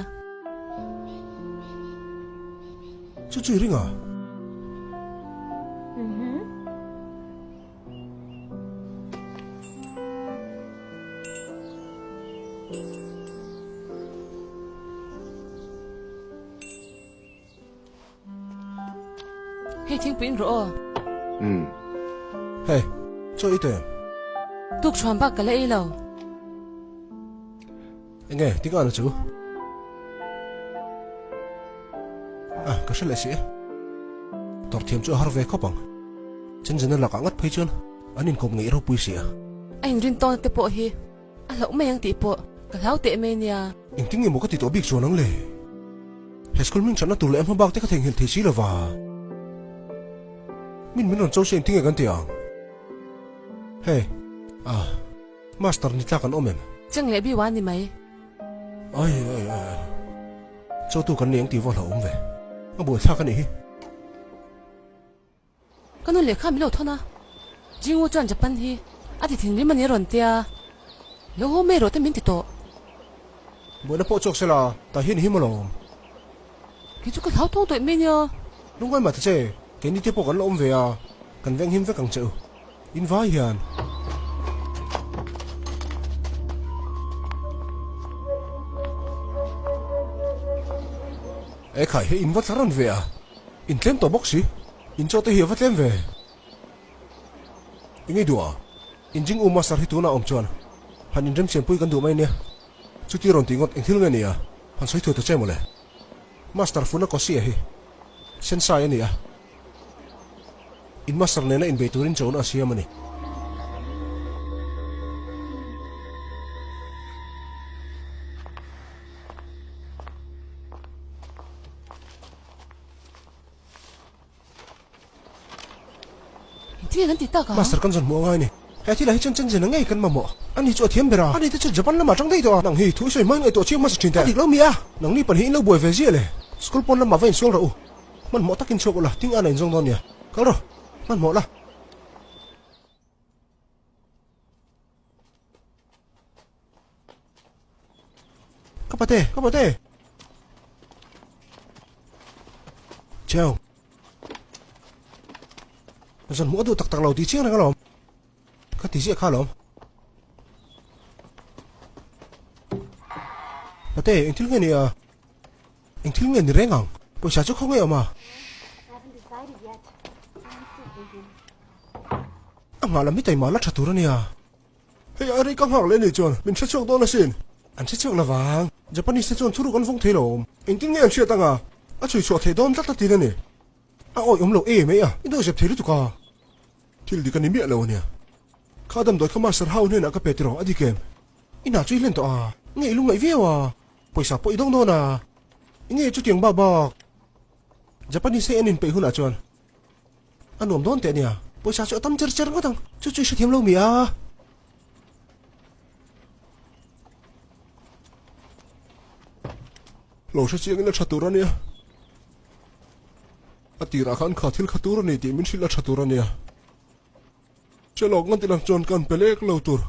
Chu chu i ring a? Hei thingpui in rawh aw. Umm. Hei, chaw i teh em? Tuk thuam bak ka la ei lo. Enge, tinga na chu? A, ka hre leh si e. Tawrh thiam chu a har ve khawp ang. Chenzena lakah ngat phei chuan an inkawp ngeih ropui si a. A inrin tawnna te pawh hi a hlauh mai ang tih pawh ka hlau teh mai nia. Engtin nge maw ka ti tawh bik chuan ang le? He school hming thatna tur leh a hma bak te ka theihnghilh thei si lova. Min min rawn cho se engtin nge kan ti ang? Hei, ah, master ni tlak an awm em? Cheng leh biwa ni mai. Ai, ai, ai, ai. Chotu kan ni ang tih va hlauhawm ve. A buaithlak a nih hi. Ka nu lehkha min lo thawn a, Jingu chuan Japan hi a ti thinrim a ni a rawn tia, lo haw mai rawh te min ti tawh. Buaina pawh chhuak sela, tah hian i him alawm. Kei chu ka hlau thawng tawih mai nia. Lungngai mah ta che, keini te pawh kan la awm ve a, kan veng him vek ang che u. In vai hian. Ekhai hei in va thla ran ve a, in tlem tawh bawk si, in chaw te hi a va tlem ve. I ngei duh a, in jing u master hi tunah awm chuan han inremsiampui kan duh mai nia. Chuti rawn tih ngawt eng thil nge ni a, han sawi thuai ta che mawle. Master Funakoshi-a hi sensai a ni a. In master nena inbei turin chona a siam a ni. Engtin nge kan ti tak ang? Master kan zawn hmuh a ngai a ni. He thilah hi chuan chanchina ngei kan mamawh. Ani chu a thiam ber a. Ani te chu Japan lamah atang daih tawh a. Nang hi thu i sawi hma in ngaihtuah chiang hmasa thin teh. A dik lo mi a. Nangni pahnih in lo buai ve ziah le. School pawn lamah va insual rawh u. Hmanhmawh takin chhuak ula, ting an a inzawng dawn nia. Kal rawh, hmanhmawh la. Ka pate, ka pate. Cheu. Zan hmuh a duh tak tak lo tih chiang reng alawm. Ka ti ziah kha alawm. Pate, eng thil nge ni a? Eng thil nge ni reng ang? Pawisa chu khawngaih awm a. A nghah lam hi taima la tha tur a nia. Hei a rei ka nghak leh nih chuan min hre chhuak dawn asin. An hre chhuak lovang. Japanese te chuan thuruk an vawng thei lo awm. Engtin nge an hriat anga a chhui chhuah thei dawn tlat a tin a ni. A awih awm lo em ei a, i dawihzep thei lutuk a. Thil dik a ni miah lo a nia. Kha damdawi kha Master Hau hnenah ka pe tiraw a dik em? I hna chu i hlen tawh a, nge i lungngaih viau a? Pawisa pawh i dawng dawn a, enge chutiang bak bak? Japanese hei an inpeih hunah chuan a nuam dawn teh a nia, pawisa chu a tam cher cher ngawt ang, chu chu i hrethiam lo mi a? Lo hre chiangin a tha tur a nia, a tirah khan kha thil kha tur a ni tih min hrilh a tha tur a nia. Che lawk ngan tilang chuan kan pe lek lo tur.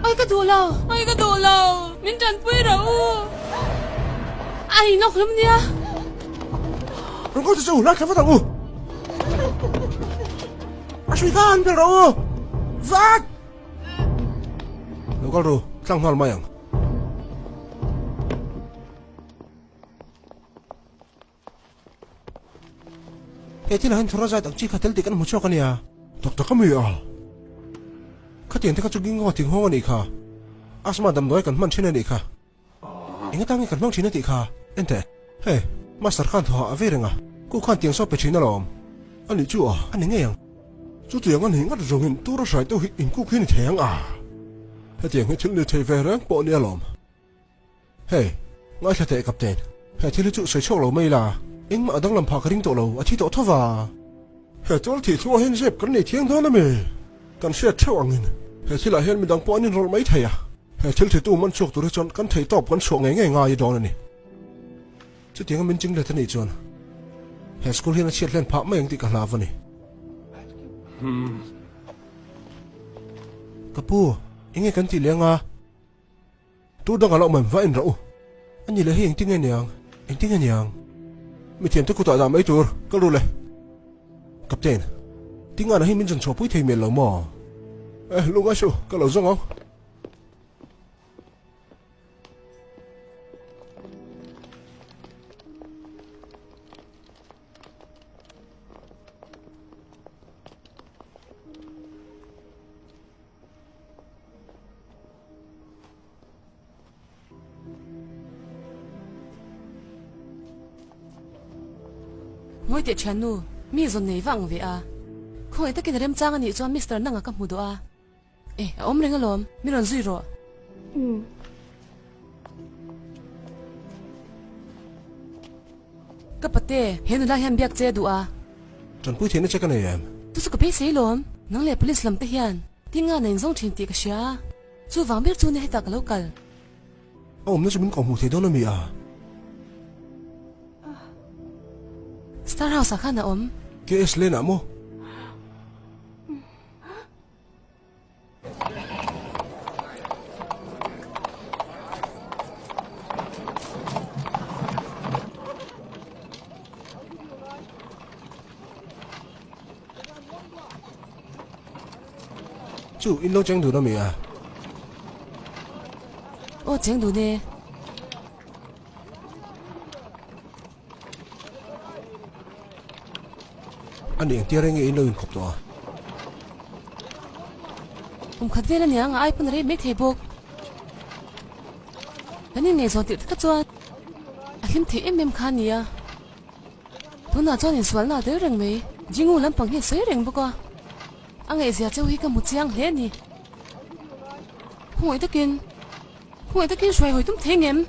Ai ka duh lo, ai ka duh lo, min tanpui rawh u. Ai nawk hlum nia. Rawn kal ta che u, lai thla vat ang u. A hrui kha han pel rawh u. Vat! Lo kal ru, tlang nghal mai ang. He thil ah hian thura zat ang chi kha tel tih kan hmu chhuak a nia. Tak tak a mi a. Khatiang te kha chu gingo thing hawng a nih kha. Asthma damdawi kan hman thin a nih kha. Eng atang nge kan hmang thin a tih kha. Enteh. Hei, Master khan thawhah a vei reng a. Ku khan tiang saw pe thin alawm. A nih chu a. A ni ngei ang. Chutiang a nih ngat zawngin tura hrai deuh hi inkuk hi ni thei ang a. Hetiang hi thil ni thei ve reng pawh a nia lawm. Hey, ngaithla teh Captain, he thil hi chu sawi chhuak lo mai la, engmah a danglam phah ka ring tawh lo, a thi tawh tho va. He tual thih thu ah hian zep kan nei thiang dawn a mi? Kan hriat theuh angin he thilah hian midang pawh an inrawlh mai thei a, he thil thitu man chhuak tur hi chuan kan thei tawp kan chhuah ngei ngei ngai dawn a ni. Chutianga min ching let a nih chuan he school hian a chhiat hlen phah mai ang tih ka hlau a ni. Ka pu, enge kan tih leh anga? Tu dang a lo awm em va en rawh u. A ni leh hei engtin nge niang? Engtin nge niang? Mithiamte kutah dah mai tur ka ru le. Captain, Tingana hi min zawn chhuahpui thei mial lo maw? Eh, lungai suh, ka lo zawng ang. Ngawi teh thiannu, mi zawn nei vang ve a. Khawngaih takin a remchang a nih chuan Mister Nanga ka hmu duh a. E, a awm reng alawm, mi rawn zui rawh. Ka pate, he nula hian biak che a duh a. Tanpui theihna che ka nei em? Chu chu ka beisei lawm, nang leh police lam te hian tinga na inzawng thin tih ka hria a, chuvang ber chu nia hetah ka lo kal. A awmna chu min kawhhmuh thei dawn a mi a? Star House ah khan a awm. KS Lane ah maw? Chu in lo cheng dun a mi a? Aw cheng dun e. A nih engtia reng nge in lo inkhawp tawh a? Kum khat vel a nia ang a ai pawn a rei mai thei bawk. Kan inngaihzawn tirh takah chuan a hlim thei em em kha a nia. Tunah chuan insualna a tel reng mai. Jingu lampang hi a sawi reng bawk a. A ngaihzia cheu hi ka hmu chiang hle a ni. Khawngaih takin. Khawngaih takin hruai hawi tum thei ngem?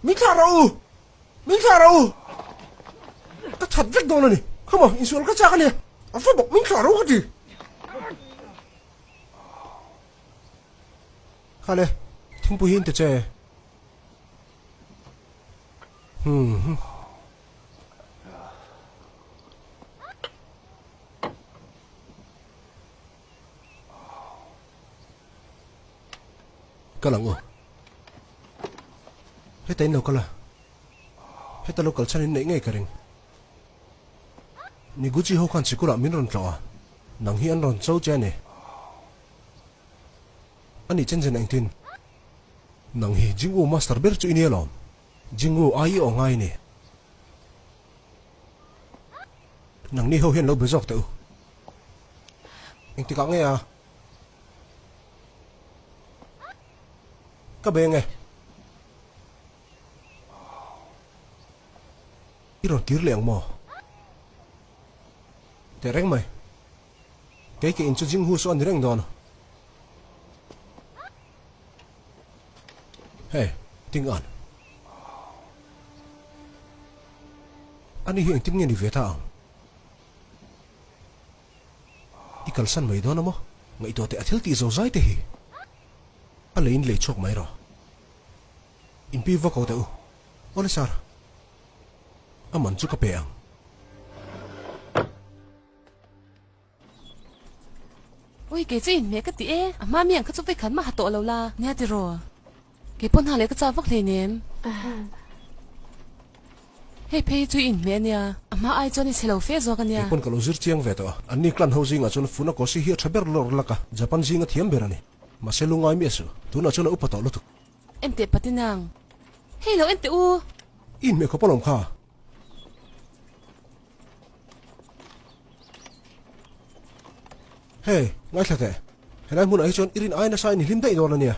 Min thlah rawh u! Min thlah rawh u! Ka that vek dawn a ni. Khawmaw, insual ka chak a nia. A va bawk, min thlah rawh u ka ti. Khale, thingpui hi in ti che. Hmm. Kal ang u. Heta in lo kal a. Heta lo kal chhan in neih ngei ka ring. Niguchi ho khan sikul ah min rawn tlawh a, nang hi an rawn cho che a ni. A nih chen chen engtin? Nang hi Jingwu master ber chu i nia lawm. Jingwu ai i aw ngai ni. Nang ni ho hian lo be zawk teh u. Engtikah nge a? Ka beng e. I rawn kir leh ang maw? Teh reng mai. Kei ke in chu Jinghu saw a ni reng dawn. Hey, Ting An. Ani hi engtin nge ni ve ta ang? I kalsan mai dawn a maw? Ngaihtuah teh a thil tih zo zai te hi. A leiin lei chhuak mai rawh. Inpi vak ho teh u. Awle sir. A man chu ka pe ang. Ui kei chu inhmeh ka ti e, a hma mi ang kha chu vei khat mah ha tawh lo la, nia tiraw? Kei pawh hna leh ka chak vak hleinem. Hei phei hi chu i inhmeh ania, a hma ai chuan i chhe lo fe zawk ania. Kei pawn ka lo zir chiang ve tawh a, anni clan ho zingah chuan Funakoshi hi a tha ber lawr lak a, Japan zinga thiam ber a ni. Mahse lungai miah suh, tunah chuan a upa tawh lutuk. Enteh Patinang, hei lo enteh u! I inhmeh khawp alawm kha. Hey, ngaithla teh. Helai hmunah hi chuan i rin ai nasa in i hlim daih dawn a nia.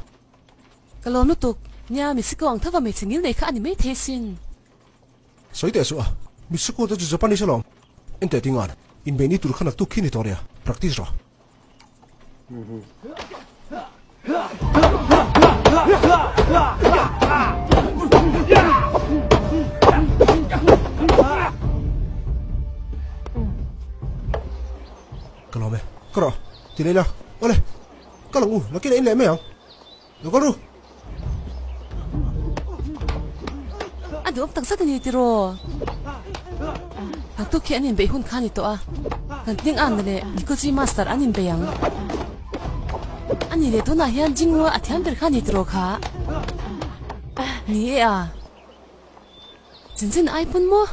Ka lawm lutuk. Nia, Mitsiko ang thova hmeichhe ngil nei kha a ni maithei sin. Sawi teh suh a. Mitsiko te chu Japanese alawm. Enteh tingan, inbeih ni tur kha naktuk khi ni tawh nia. Practice rawh. Ka lawm e. Ka rawh. Ti leh ila. Awle. Ka lang u. Nakin a in leh mai ang. Lo kal ru. A duhawm tak zet a ni tiraw? Naktuk hi an inbeih hun kha a ni tawh a, kan tling Anna leh Nikuchi Master an inbei ang. A nih leh tunah hian Jingwu a thiam ber kha a ni tiraw kha? Ni e a. Chinchin ai pawn maw?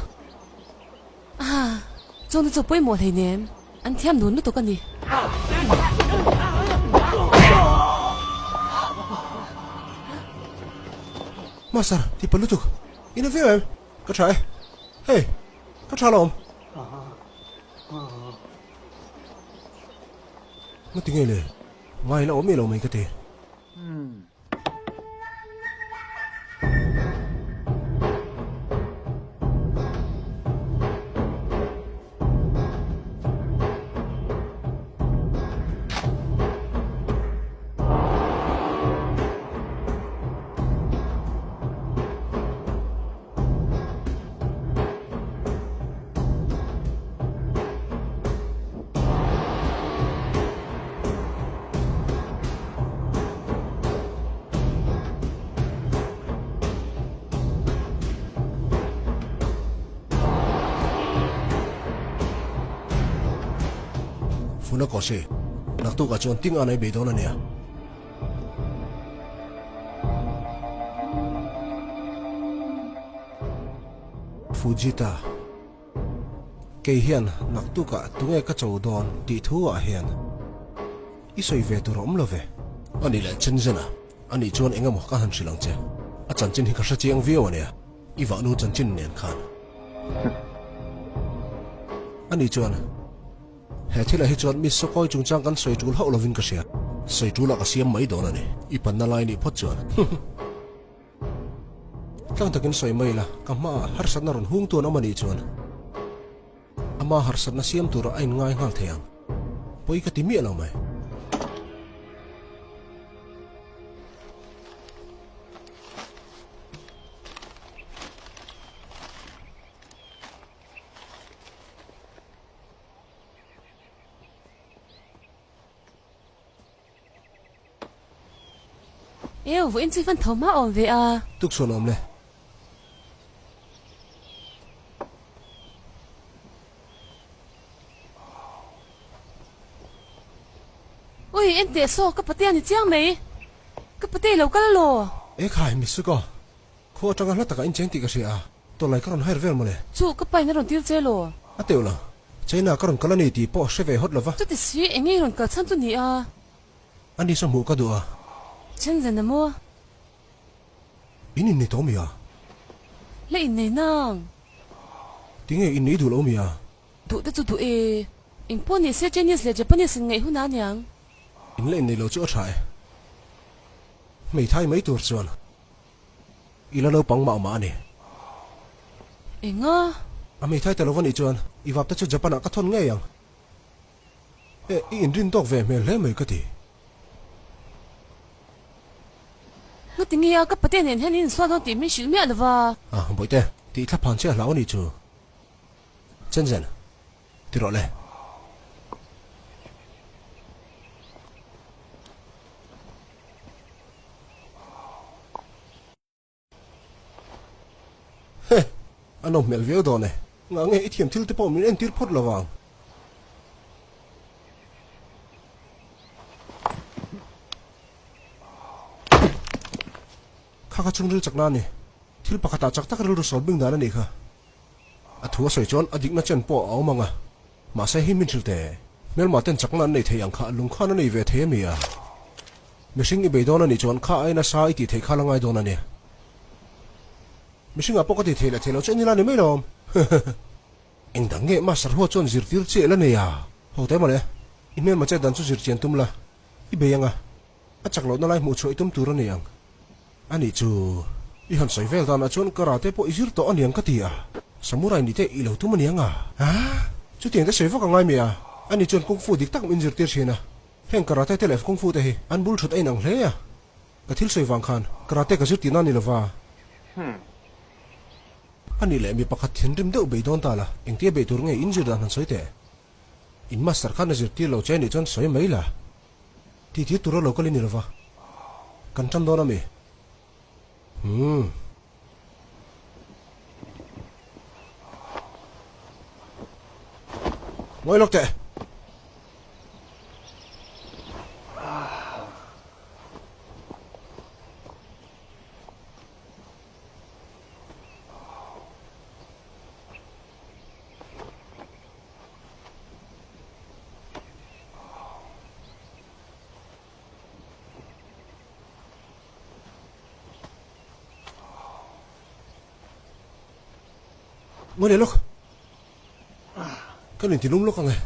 Ah, chuan chu pawimawh hleinem, an thiam dun lutuk a ni. Master, ti pa lutuk. I na viau em? Ka tha e. Hei, ka tha alawm. Ngati nge le? Ngai la awm miah lo mai ka ti. Funakoshi, naktukah chuan ting a nei bei dawn a nia. Fujita, Kei hian naktukah tunge ka cho dawn tih thu ah hian i sawi ve tur a awm lo ve. A nih leh Shenzhen a, a nih chuan eng emaw ka han hrilh ang che. A chanchin hi ka hre chiang viau a nia, i vahnu chanchin nen khan. A nih chuan. He thilah hi chuan Miss Sawkawi chungchang kan sawi tul hauh lovin ka hria. Sawi tulah ka siam mai dawn a ni. I panna lai nih phawt chuan. Tlang takin sawi mai la, ka hmaah harsatna rawn hung tuan awm a nih chuan ama harsatna siam turah a inngai nghal thei ang. Pawi ka ti miah lo mai. Eu, vawiin chu i hman tho hma awm ve a. Tukchhuan awm le. Ui, en teh saw, ka patea ni chiang mai. Ka patea i lo kal alaw? E khai, Mitsuko. Khaw atanga hla takah incheng tih ka hria a, tawlai ka rawn hair vel mawle. Chu, ka pain a rawn tir che law? A teuh lo. China ka rawn kal a ni tih pawh hre ve hawt lova. Chuti si, eng nge i rawn kal chhan chu ni a? A ni saw hmuh ka duh a. Chen zen a maw? In innei tawh mi a? La innei nang. Tinge innei duh lo mi a? Duh te chu duh e. Eng pawh ni se Chinese leh Japanese in ngaih hun a niang. In la innei lo chu a tha e. Hmeithai mai tur chuan. I la naupang mah mah a ni. Enga? A hmeithai ta lo va nih chuan i vap te chu Japan ah ka thawn ngei ang. Eh, i inrin tawk ve hmel hle mai ka ti. Ngati nge a, ka pate nen hian in insual dawn tih min hrilh miah lo va. Ah, Bawihte, tih thla phan che a hlau a nih chu. Chen zen, ti rawh le. He! A nawm hmel viau dawn e. Ngah nge i thiam thil te pawh min entir phawt lo vang. Kha kha chhungril chakna a ni. Thil pakhatah chak tak rilru sawn bing dan a nih kha. A thu a sawi chuan a dikna chen pawh a awm ang a. Mahse hi min hrilh teh. Hmelma ten chakna an nei thei ang kha lungkhan a nei ve thei a mi a? Mihring i bei dawn a nih chuan kha aina sa i tih theih kha la ngai dawn a nia. Mihringah pawh ka ti thei leh thei lo che ni la ni mai lawm. Eng dang nge Master Hua chuan zirtir chiah la nei a? Ho teh mawle, i hmelma chet dan chu zir chian tum la, i bei ang a, a chak lohna lai hmuh chhuah i tum tur a ni ang. A nih chu, i han sawi vel danah chuan karate pawh i zir tawh a niang ka ti a, samurai ni te i lo tum a niang a. Aa, chutiang te sawi vak a ngai mi a, a nih chuan kung fu dik tak min zirtir thin a, heng karate te leh kung fu te hi an bul thut a inang hle a, ka thil sawi vang khan karate ka zir tihna a ni lova. A nih leh mi pakhat thinrim deuh bei dawn ta la, engtia bei tur nge in zir dan han sawi teh? In master khan a zirtir lo che a nih chuan sawi mai la. Ti tir tura lo kal i ni lova, kan tan dawn a mi? Umm. Ngawi lawk teh. Ngawi leh lawk. Ka inti lum lawk ang e.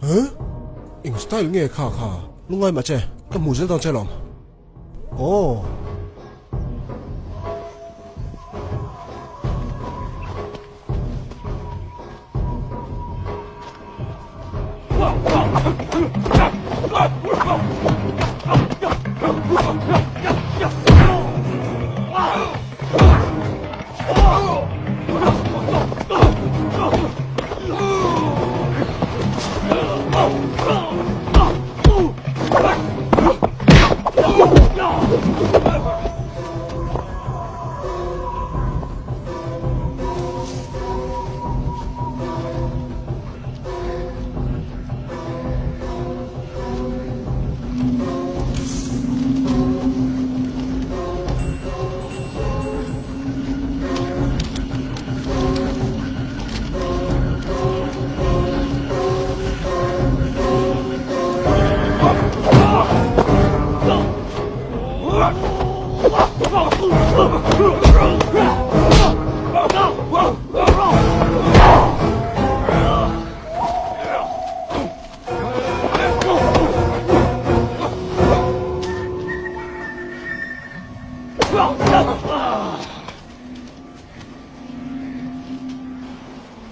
Huh? Eng style nge kha kha? Lungai mah che, ka hmuh zel dawn che lawm. Aw.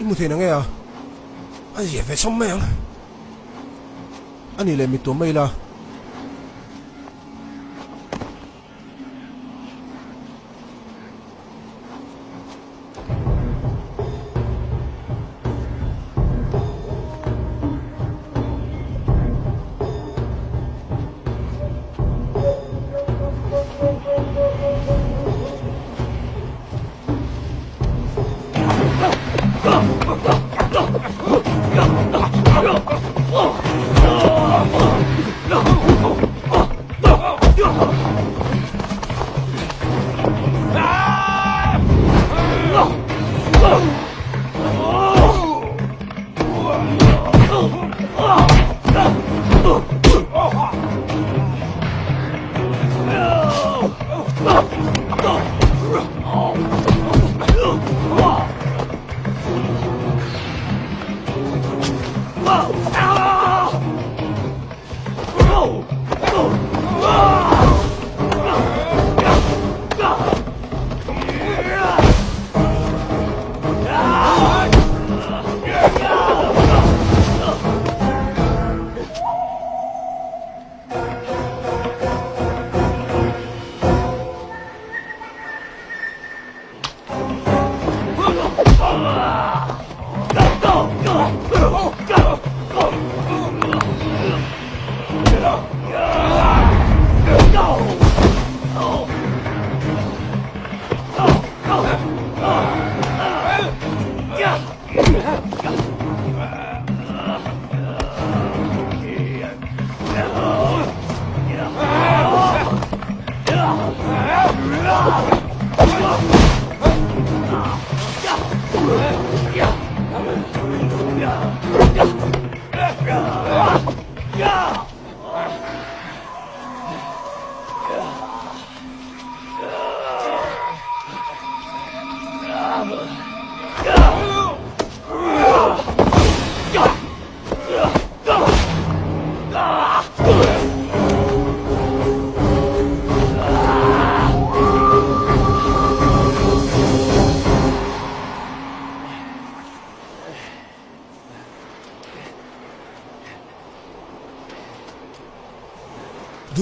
I hmu thei na nge a? A zia ve chawm mai ang. A nih leh mittuam mai ila.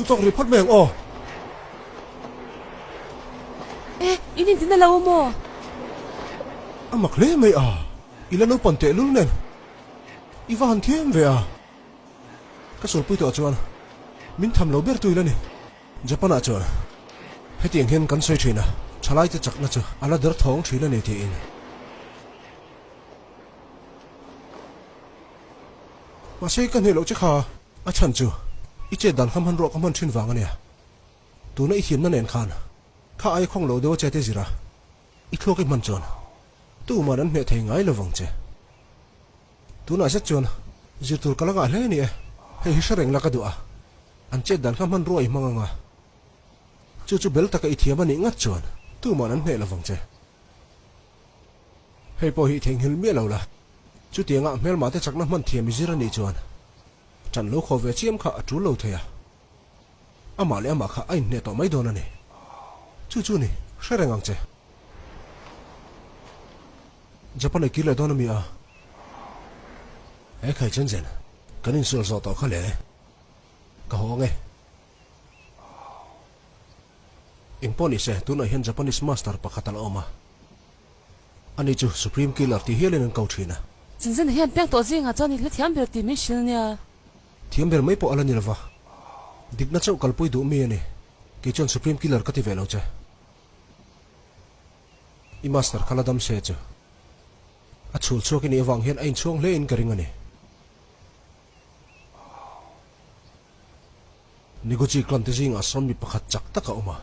Duhtawk rih phawt mai ang aw. E, in intin a lo maw? A mak hle mai a, i la naupan tehlul nen i va han thiam ve a. Ka sawlpui tawh chuan min tham lo ber tu ila ni. Japan ah chuan hetiang hian kan sawi thin a, thalaite chakna chu a la der thawng thin a ni tiin. Mahse ka hneh loh che kha a chhan chu i chet dan kha hmanruah ka hman thin vang a nia. Tuna i thiamna nen khan kha ai khawng lo deuh a che te zira i thluak i hman chuan tuman an hneh thei ngai lovang che. Tunah zet chuan zir tur ka la ngah hle a ni e, hei hi hre reng la ka duh a, an chet dan kha hmanrua i hmang ang a, chu chu bel taka i thiam a nih ngat chuan tuman an hneh lovang che. Hei pawh hi i theihnghilh miah lo la, chutianga hmelmah te chakna hman thiam i zir a nih chuan ṭan lo khaw ve chiam kha a ṭul lo thei a, amah leh amah kha a inhneh tawh mai dawn a ni. Chu chu ni, hre reng ang che. Japan ei kir leh dawn a mi a? He khai chen chen, kan insual zawh tawh kha le. Ka haw ang e. Eng pawh ni se, tunah hian Japanese master pakhat a la awm a. Ani chu Supreme Killer tih hialin an ko thin a. Chen hian piang tawh zingah chuan i hla thiam ber tih min hrilh nia. Thiam ber mai pawh a la ni lova. Dikna chauh kalpui duh mi a ni. Kei chuan Supreme Killer ka ti ve lo che. I master kha la dam se chu a chhul chhuak i nih avang hian a inchhuang hle in ka ring a ni. Niguchi clan te zingah sawn mi pakhat chak tak a awm a,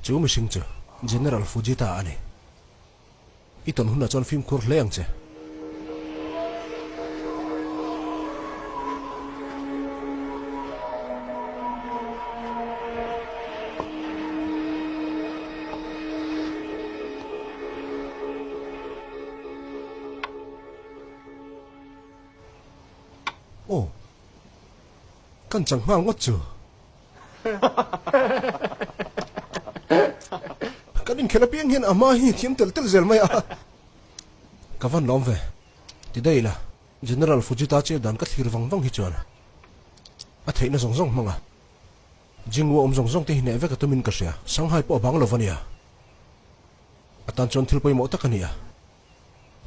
chu mihring chu General Fujita a ni. I tawn hunah chuan fimkhur hle ang che. Aw, kan chang nghal ngawt chu. Kan inkhelh apiang hian a hma hi thiam tel tel zel mai a. Ka van lawm ve. Ti daih ila, General Fujita che dan ka thlir vang vang hi chuan a theihna zawng zawng hmang a. Jingwu awm zawng zawng te hi hneh vek a tumin ka hria. Shanghai pawh a bang lo va nia. A tan chuan thil pawimawh tak a ni a.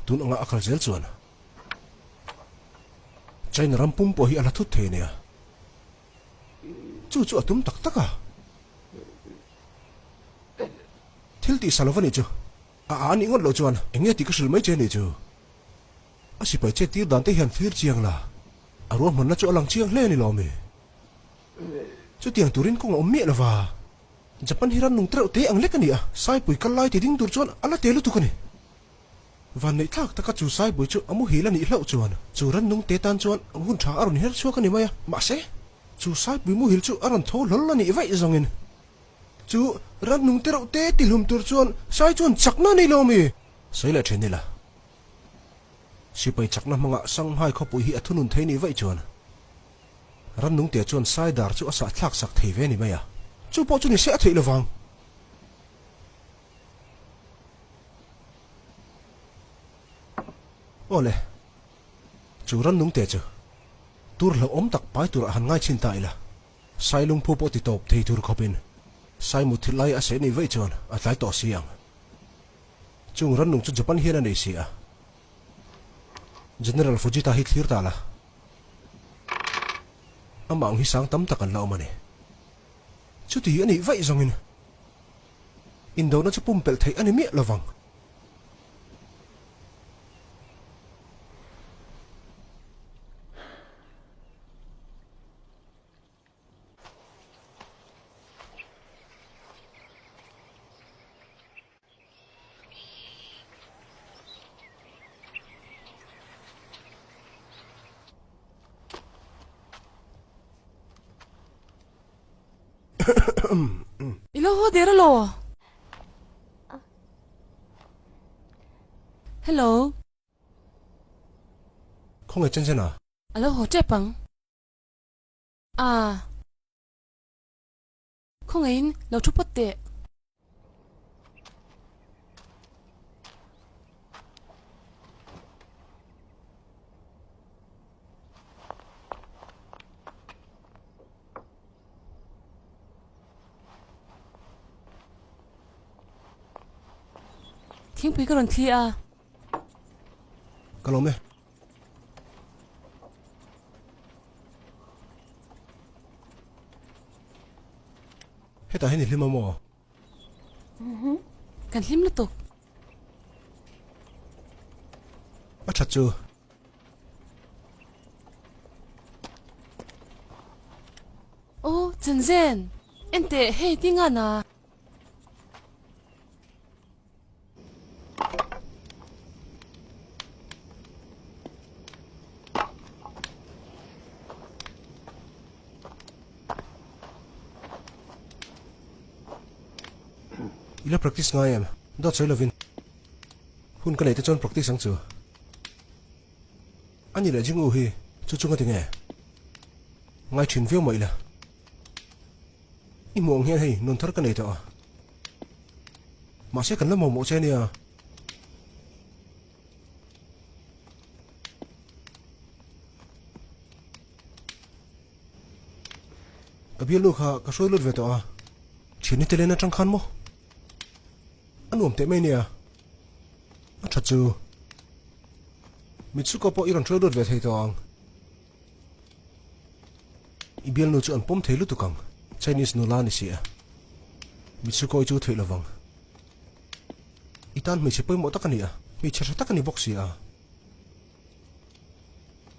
Tun anga a kal zel chuan China ram pum pawh hi a la thut thei a nia. Chu chu a tum tak tak a. Thil tih sa lo va nih chu. A a nih ngawt loh chuan eng nge tih ka hrilh mai che nih chu. A sipai chet tir dan te hian thlir chiang la. A ruahmanna chu a lang chiang hle a ni lo ami? Chutiang turin kawng a awm miah lova. Japan hi ran nung tereuh te ang lek a ni a, Saipui kal lai ti ding tur chuan a la te lutuk a ni. Vanneih thlak taka chu Saipui chu a muhil a nih hlauh chuan chu ran nung te tan chuan hun tha a rawn her chhuak a ni mai a, mahse chu Saipui muhil chu a rawn tho hlawl a nih vaih zawngin chu ran nung tereuh te ti hlum tur chuan Sai chuan chakna a nei lo ami? Sawi leh then ila. Sipai chakna hmanga Shanghai khawpui hi a thunun thei nih vaih chuan Rannungte chuan Saidar chu a sah thlak sak thei ve ni mai a, chu pawh chu ni se a theih lovang. Aw le, chu rannungte chu tur hlauhawm tak pai turah han ngai chhin ta ila, Sai lungphu pawh ti tawp thei tur khawpin Sai muthilh lai a seh nih vaih chuan a tlai tawh si ang. Chung rannung chu Japan hian a nei si a, General Fujita hi thlir ta la. Amah ang hi sang tam tak an la awm a ni. Chuti a nih vaih zawngin indona chu pumpelh theih a ni miah lovang. I lo haw der alaw? Hello. Khawngaih chen chen a? A lo haw tep ang. Ah. Khawngaihin lo thu phawt teh. Thingpui ka rawn thli a. Ka lawm e. Hetah hian i hlim a maw? Kan hlim lutuk. A that chu. Aw, Chen Zen, enteh hei tinga na. I la practice ngai em? Dawt sawi lovin hun ka neih te chuan practice ang chu. A ni leh Jingu hi chu chunga ti nge? Ngai thin viau mah ila. I hmuh ang hian hei nun thar ka nei tawh a. Mahse kan la mamawh che ania. Ka bialnu kha ka hruai lut ve tawh a. Thianni te len atang khan maw? A nuam teh mai nia. A tha chu. Mitsuko pawh i rawn hruai lut ve thei tawh ang. I bialnu chu an pawm thei lutuk ang, Chinese nula a ni si a. Mitsuko i chu theih lovang. I tan hmeichhe pawimawh tak a ni a, hmeichhe tha tak a ni bawk si a.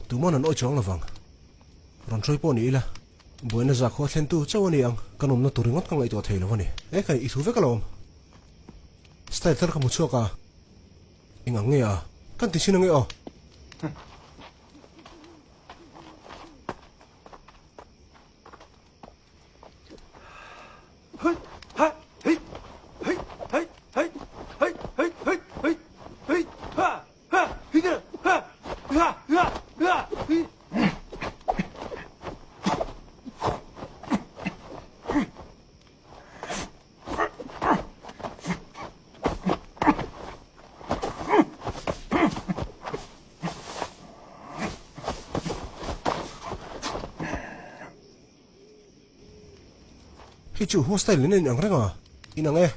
Tuman an awi chuang lovang. Rawn hruai pawh ni ila, buaina zakhua thlentu chauh a ni ang, ka nawmna tur ringawt ka ngaihtuah thei lo a ni. E khai, i thu vek alawm. Style thar ka hmu chhuak a, eng ang nge a? Kan ti chhin ange aw. Hei chu hostel in a inang reng a, inang e.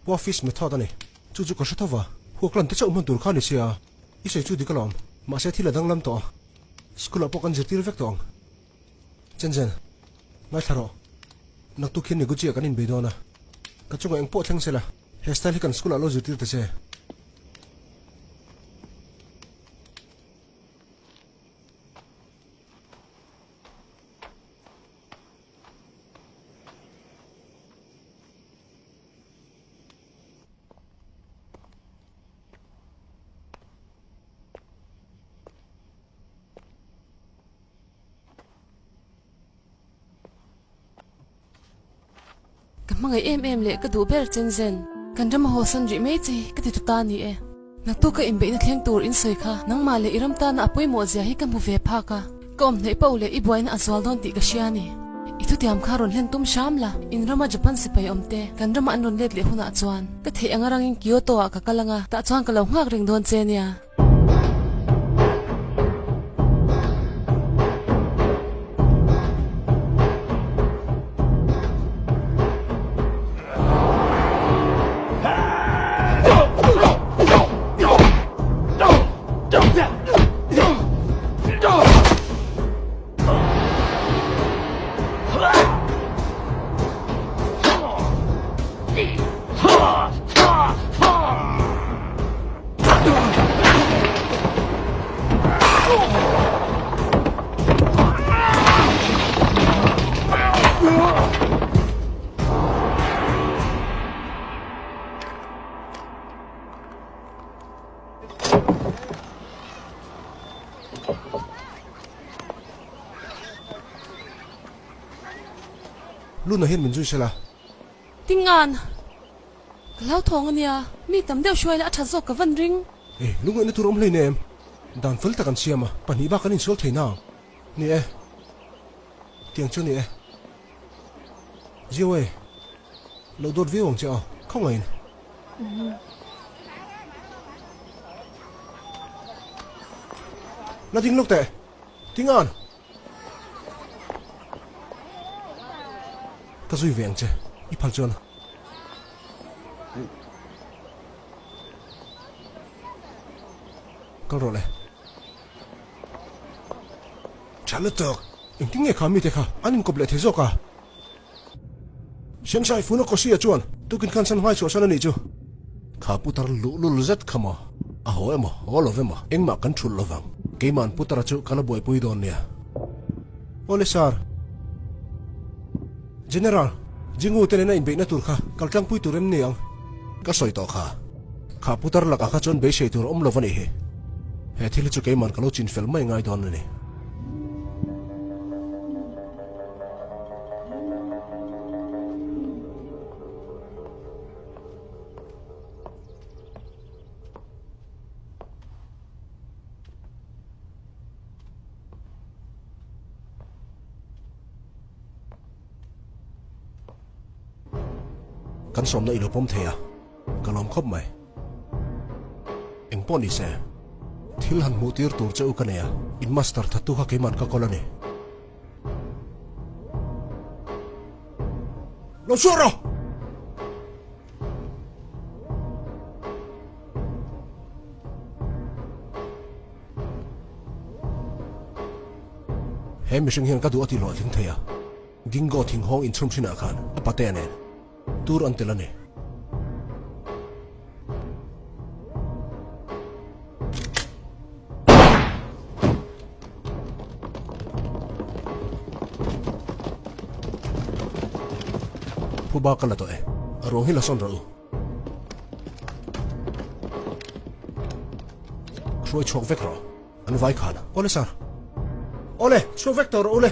Pua fish method a ni. Chu chu ka hre tho va, huak lan te chauh hman tur kha a ni sia. I sawi chu dik alawm, mahse thil a danglam tawh a, school ah pawh kan zirtir vek tawh ang. Chen chen, ngaithla rawh. Naktuk hian Neguchi ah kan inbei dawn a, ka chungah eng pawh thleng sela, he style hi kan school ah lo zirtir ta che. Ka hmangaih em em leh ka duh ber chen zen. Kan ram a hawsan rih mai che hi ka ti tu ta ni e. Naktuk ka inbeihna thleng tur in sawi kha nangmah leh i ram tana a pawimawh zia hi ka hmu ve phak a. Ka awm hnaih pauh leh i buaina a zual dawn tih ka hria a ni. I thutiam kha rawn hlen tum hram la, in rama Japan sipai awm te kan rama an rawn let leh hunah chuan ka theih anga rangin Kyoto ah ka kal anga tah chuan ka lo nghak reng dawn che nia. Luna hian min zui sela. Tingan! Ka hlauthawng a nia, mi tam deuh hruai la a tha zawk ka van ring. E, lungngaihna tur awm hlei nem. Dan fel tak an siam a, pahnih bak an insual thei nang. Ni e. Tiang chu ni e. Zio e, lo dawt viau ang che aw, khawngaihin. La ding lawk teh. Tingan! Ka zui ve ang che, i phal chuan. Kal rawh le. Tha lutuk. Engtin nge kha mite kha an inkawp leh thei zawk a? Sensai Funakoshi-a chuan tukin khan san hmai chhuahsan a nih chu. Kha putar luhlul zet kha maw? A haw emaw, haw lo emaw, engmah kan thulh lo vang. Keima'n putara chu ka la buaipui dawn nia. Awle sir. General, Jingu te nena inbeihna tur kha kal tlangpui tur em ni ang? Ka sawi tawh kha. Kha putar lakah kha chuan beisei tur awm lo a nih hi. He thil hi chu keima'n ka lo chin fel mai ngai dawn a ni. Kan sawmna i lo pawm thei a, ka lawm khawp mai. Eng pawh ni se, thil han hmuh tir tur che u ka nei a, in master thattu kha keiman ka kawl a ni. Lo chhuak rawh! He mihring hian ka duh a ti hlawhtling thei a, Gingo thinghawng inchhum thinah khan a patea nen tur an tel a ni. Phuba ka la tawh e, a ruang hi la sawn rawh u. Hruai chhuak vek rawh. An vai khan. Awle sir. Awle, chhuak vek tawh rawh ule.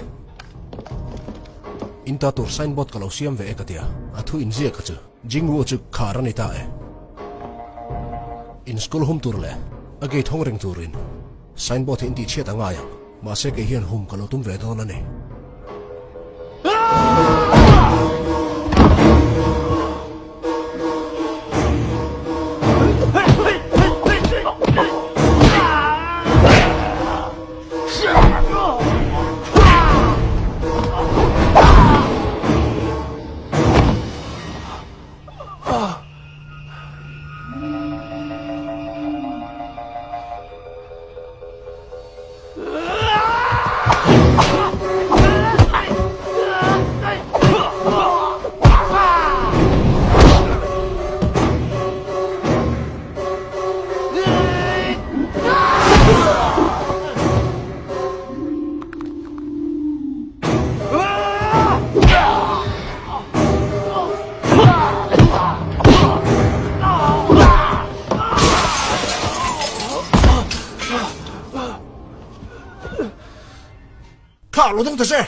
In ta tur signboard ka lo siam ve e ka tia. A thu inziak kha chu Jingwu chu khar a ni ta e. In school hum tur leh a gate hawng reng turin signboard hi in tihchhiat a ngai ang. Mahse kei hian hum ka lo tum ve dawn a ni. Kha lo dawng ta che!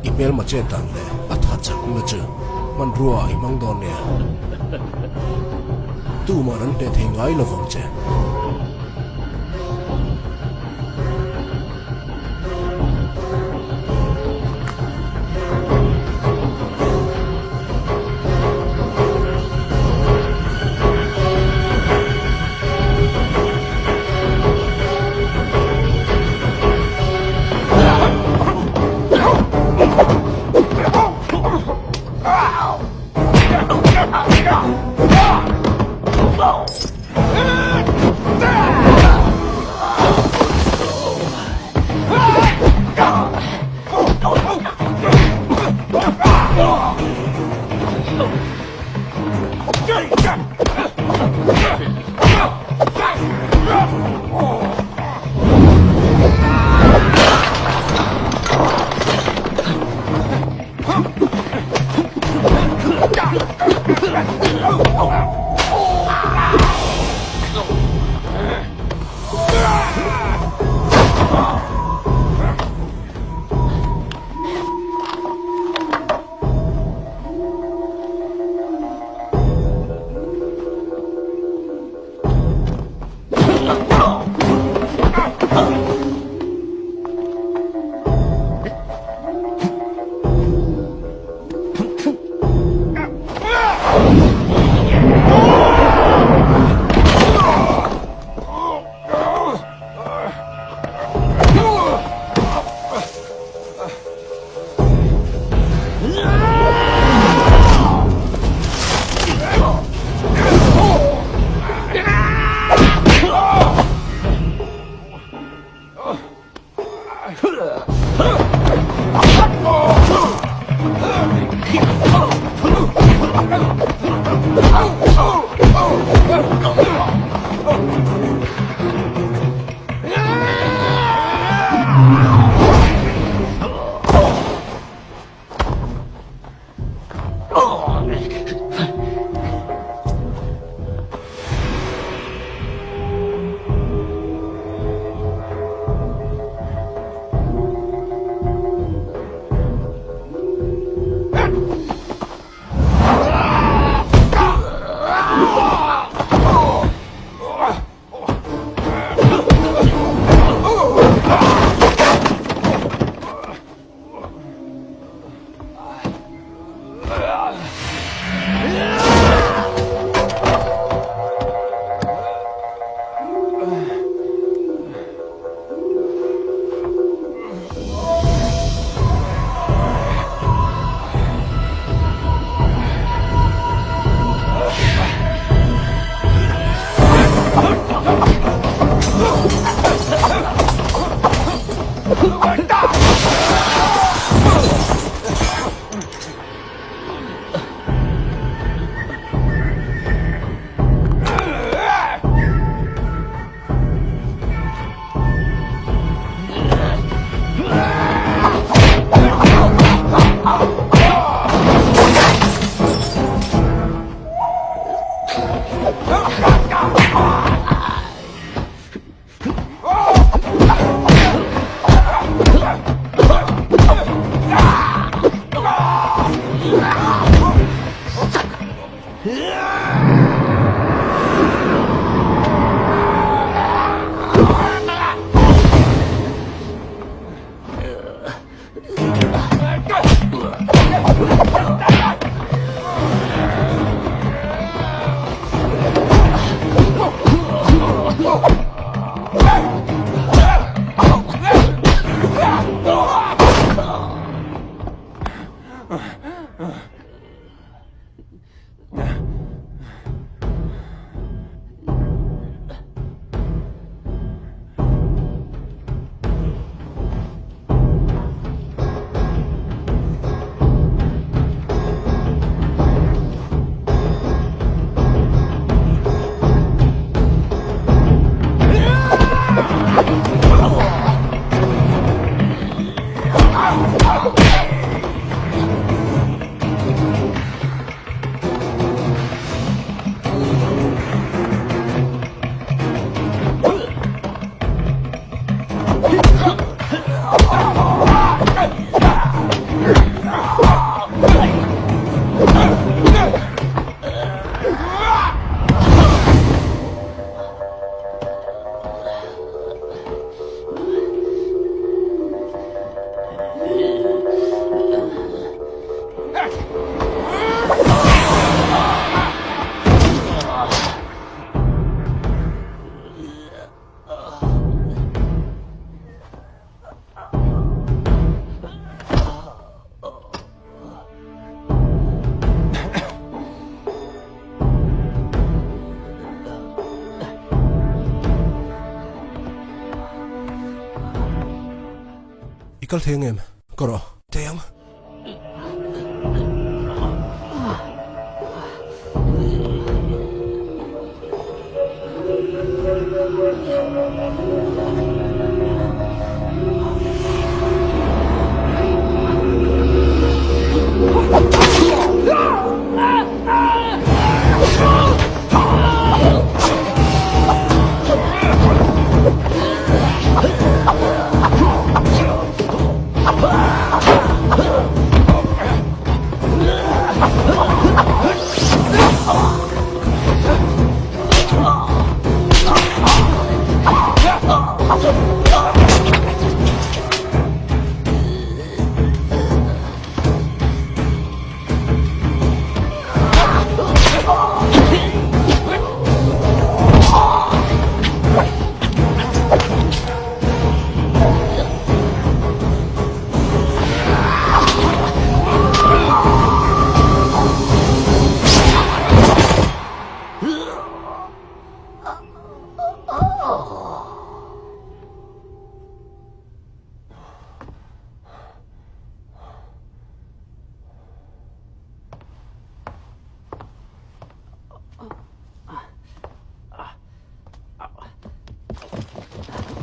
I hmelma chet dan leh a tha chakna chu hmanrua i hmang dawn nia. Tuman an hneh thei ngai lovang che. kal thei ang em? Ka rawh. Thei ang.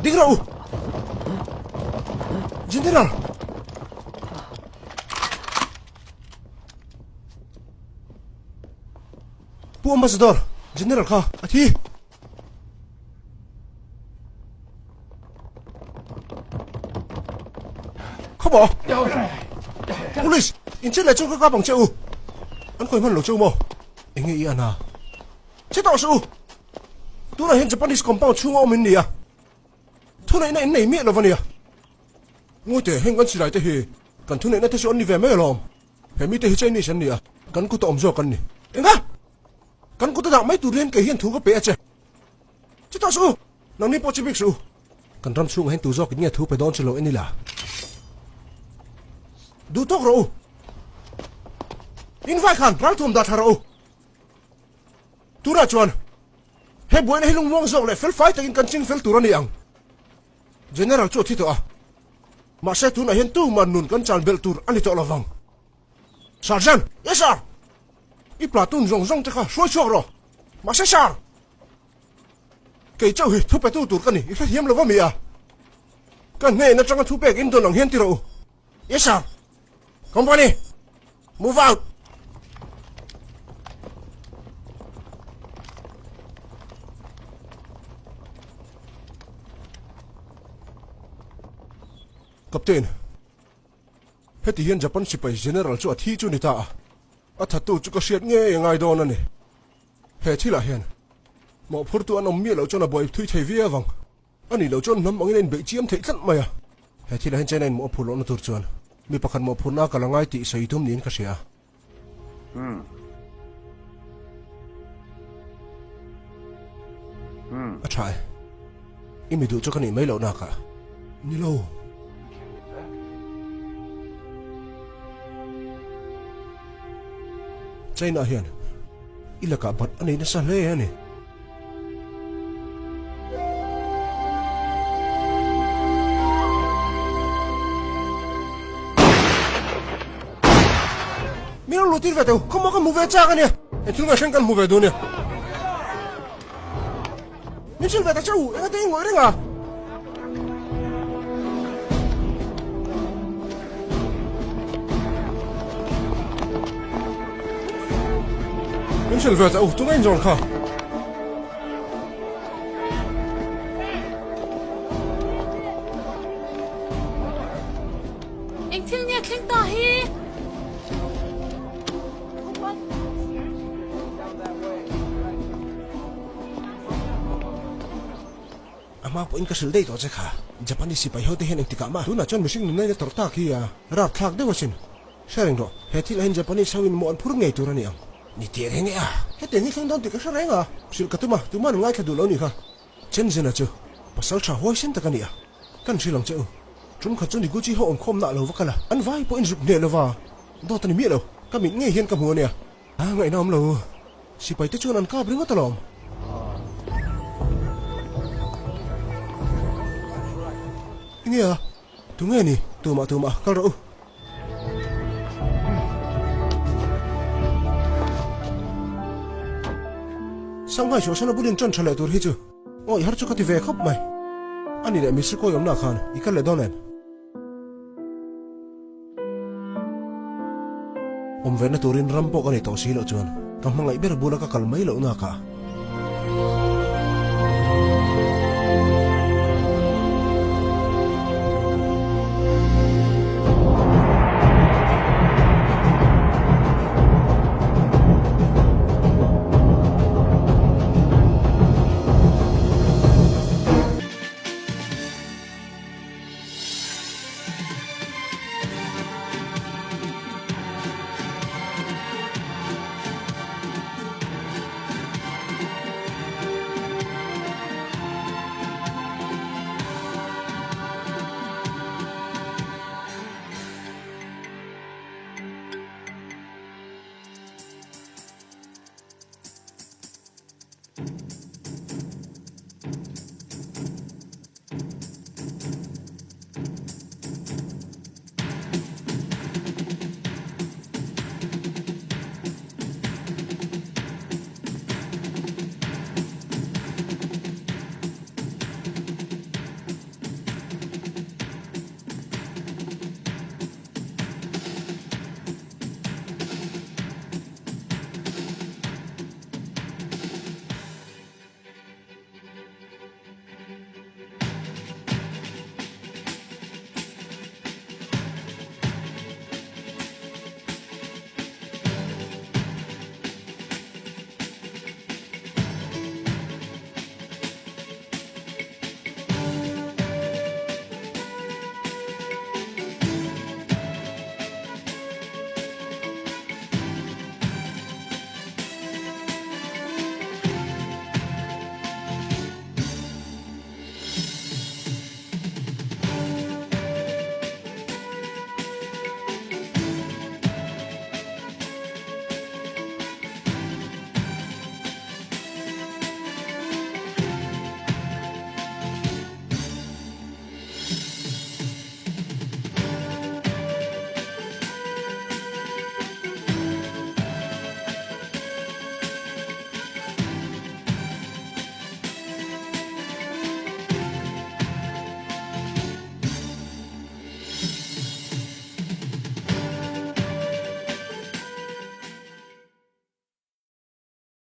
Ding rawh u! General! Pu Ambassador, General kha a thi! Khawmaw? Police! In chet leh chu ka kap ang che u! An khawi hman lo che u maw? Enge i an a? Che tawh suh u! Tunah hian Japanese compound chhunga awm in ni a, thuneihna in nei miah lo va nia. Ngawite, heng kan silai te hi kan thuneihna te chu an ni ve mai alawm. He mite hi Chinese an ni a, kan kuta awm zawk an ni. Enga? Kan kuta dah mai tur hian kei hian thu ka pe a che. Che tawh suh u! Nangni pawh che bik suh u! Kan ram chhungah hian tu zawkin nge thu pe dawn chu lo en ila. Duh tawk rawh u! In vai khan ralthuam dah thla rawh u! Tunah chuan he buaina hi lungmuang zawk leh felfai takin kan ching fel tur a ni ang. General chu a thi tawh a, mahse tunah hian tuman nun kan chan belh tur a ni tawh lovang. Sergeant! Yes sir! I platoon zawng zawng te kha hruai chhuak rawh. Mahse sir! Kei chauh hi thupetu tur ka ni, i hrethiam lo va mi a? Ka hnen atanga thupek in dawn ang hian ti rawh u. Yes sir! Company! Move out! Captain, heti hian Japan sipai General chu a thi chu ni ta a, a thattu chu ka hriat ngei a ngai dawn a ni. He thilah hian mawhphurtu an awm miah loh chuan a buai thui thei viau ang. A nih loh chuan hnam angin a inbeih chiam theih tlat mai a. He thilah hian China in mawh a phur lohna tur chuan mi pakhat mawhphurna a kal a ngai tih sawi tum niin ka hria. A tha e. I mi duh chu ka nih mai loh nakah. Ni lo. China hian i lakah bat a nei nasa hle a ni. Mi rawn luh tir ve teu, khawmaw ka hmu ve chak a nia, engthil nge thleng kan hmu ve duh a nia. Min hrilh ve ta che u, engate i ngawih reng a? Min hrilh ve ta u, tunge inzawn kha? Engthil nge thleng ta hi? A hma pawhin ka hrilh daih tawh che kha. Japanese sipai ho te hian engtikah mah tunah chuan mihring nunna in a tawrh tak hi a rapthlak deuh asin. Hre reng rawh, he thil ah hian Japanese ho in mawh an phur ngei tur a ni ang. Ni teh reng e a, hetiang hi thleng dawn tih ka hre reng a. Hrilh ka tum a, tuman an ngaithla duh lo ni kha. Chen Zena chu pasal tha huaisen tak a ni a, kan hrilh ang che u. Tum khat chu Niguchi ho awmkhawmna a lo va kal a, an vai pawhin zuk hneh lova, dawt a ni miah lo, ka mit ngei hian ka hmu a nia. A ngaihna awm lo. Sipai te chuan an kap ringawt alawm. Enge a? Tunge ni? Tumah tumah kal rawh u. Shanghai chhuahsan a bulin ṭan ṭha leh tur hi chu awi har chu ka ti ve khawp mai. Ani leh Mister Kawi awmna khan i kal leh dawn em? Awm vehna turin ram pawh ka nei tawh si loh chuan ka hmangaih ber bula ka kal mai loh nakah.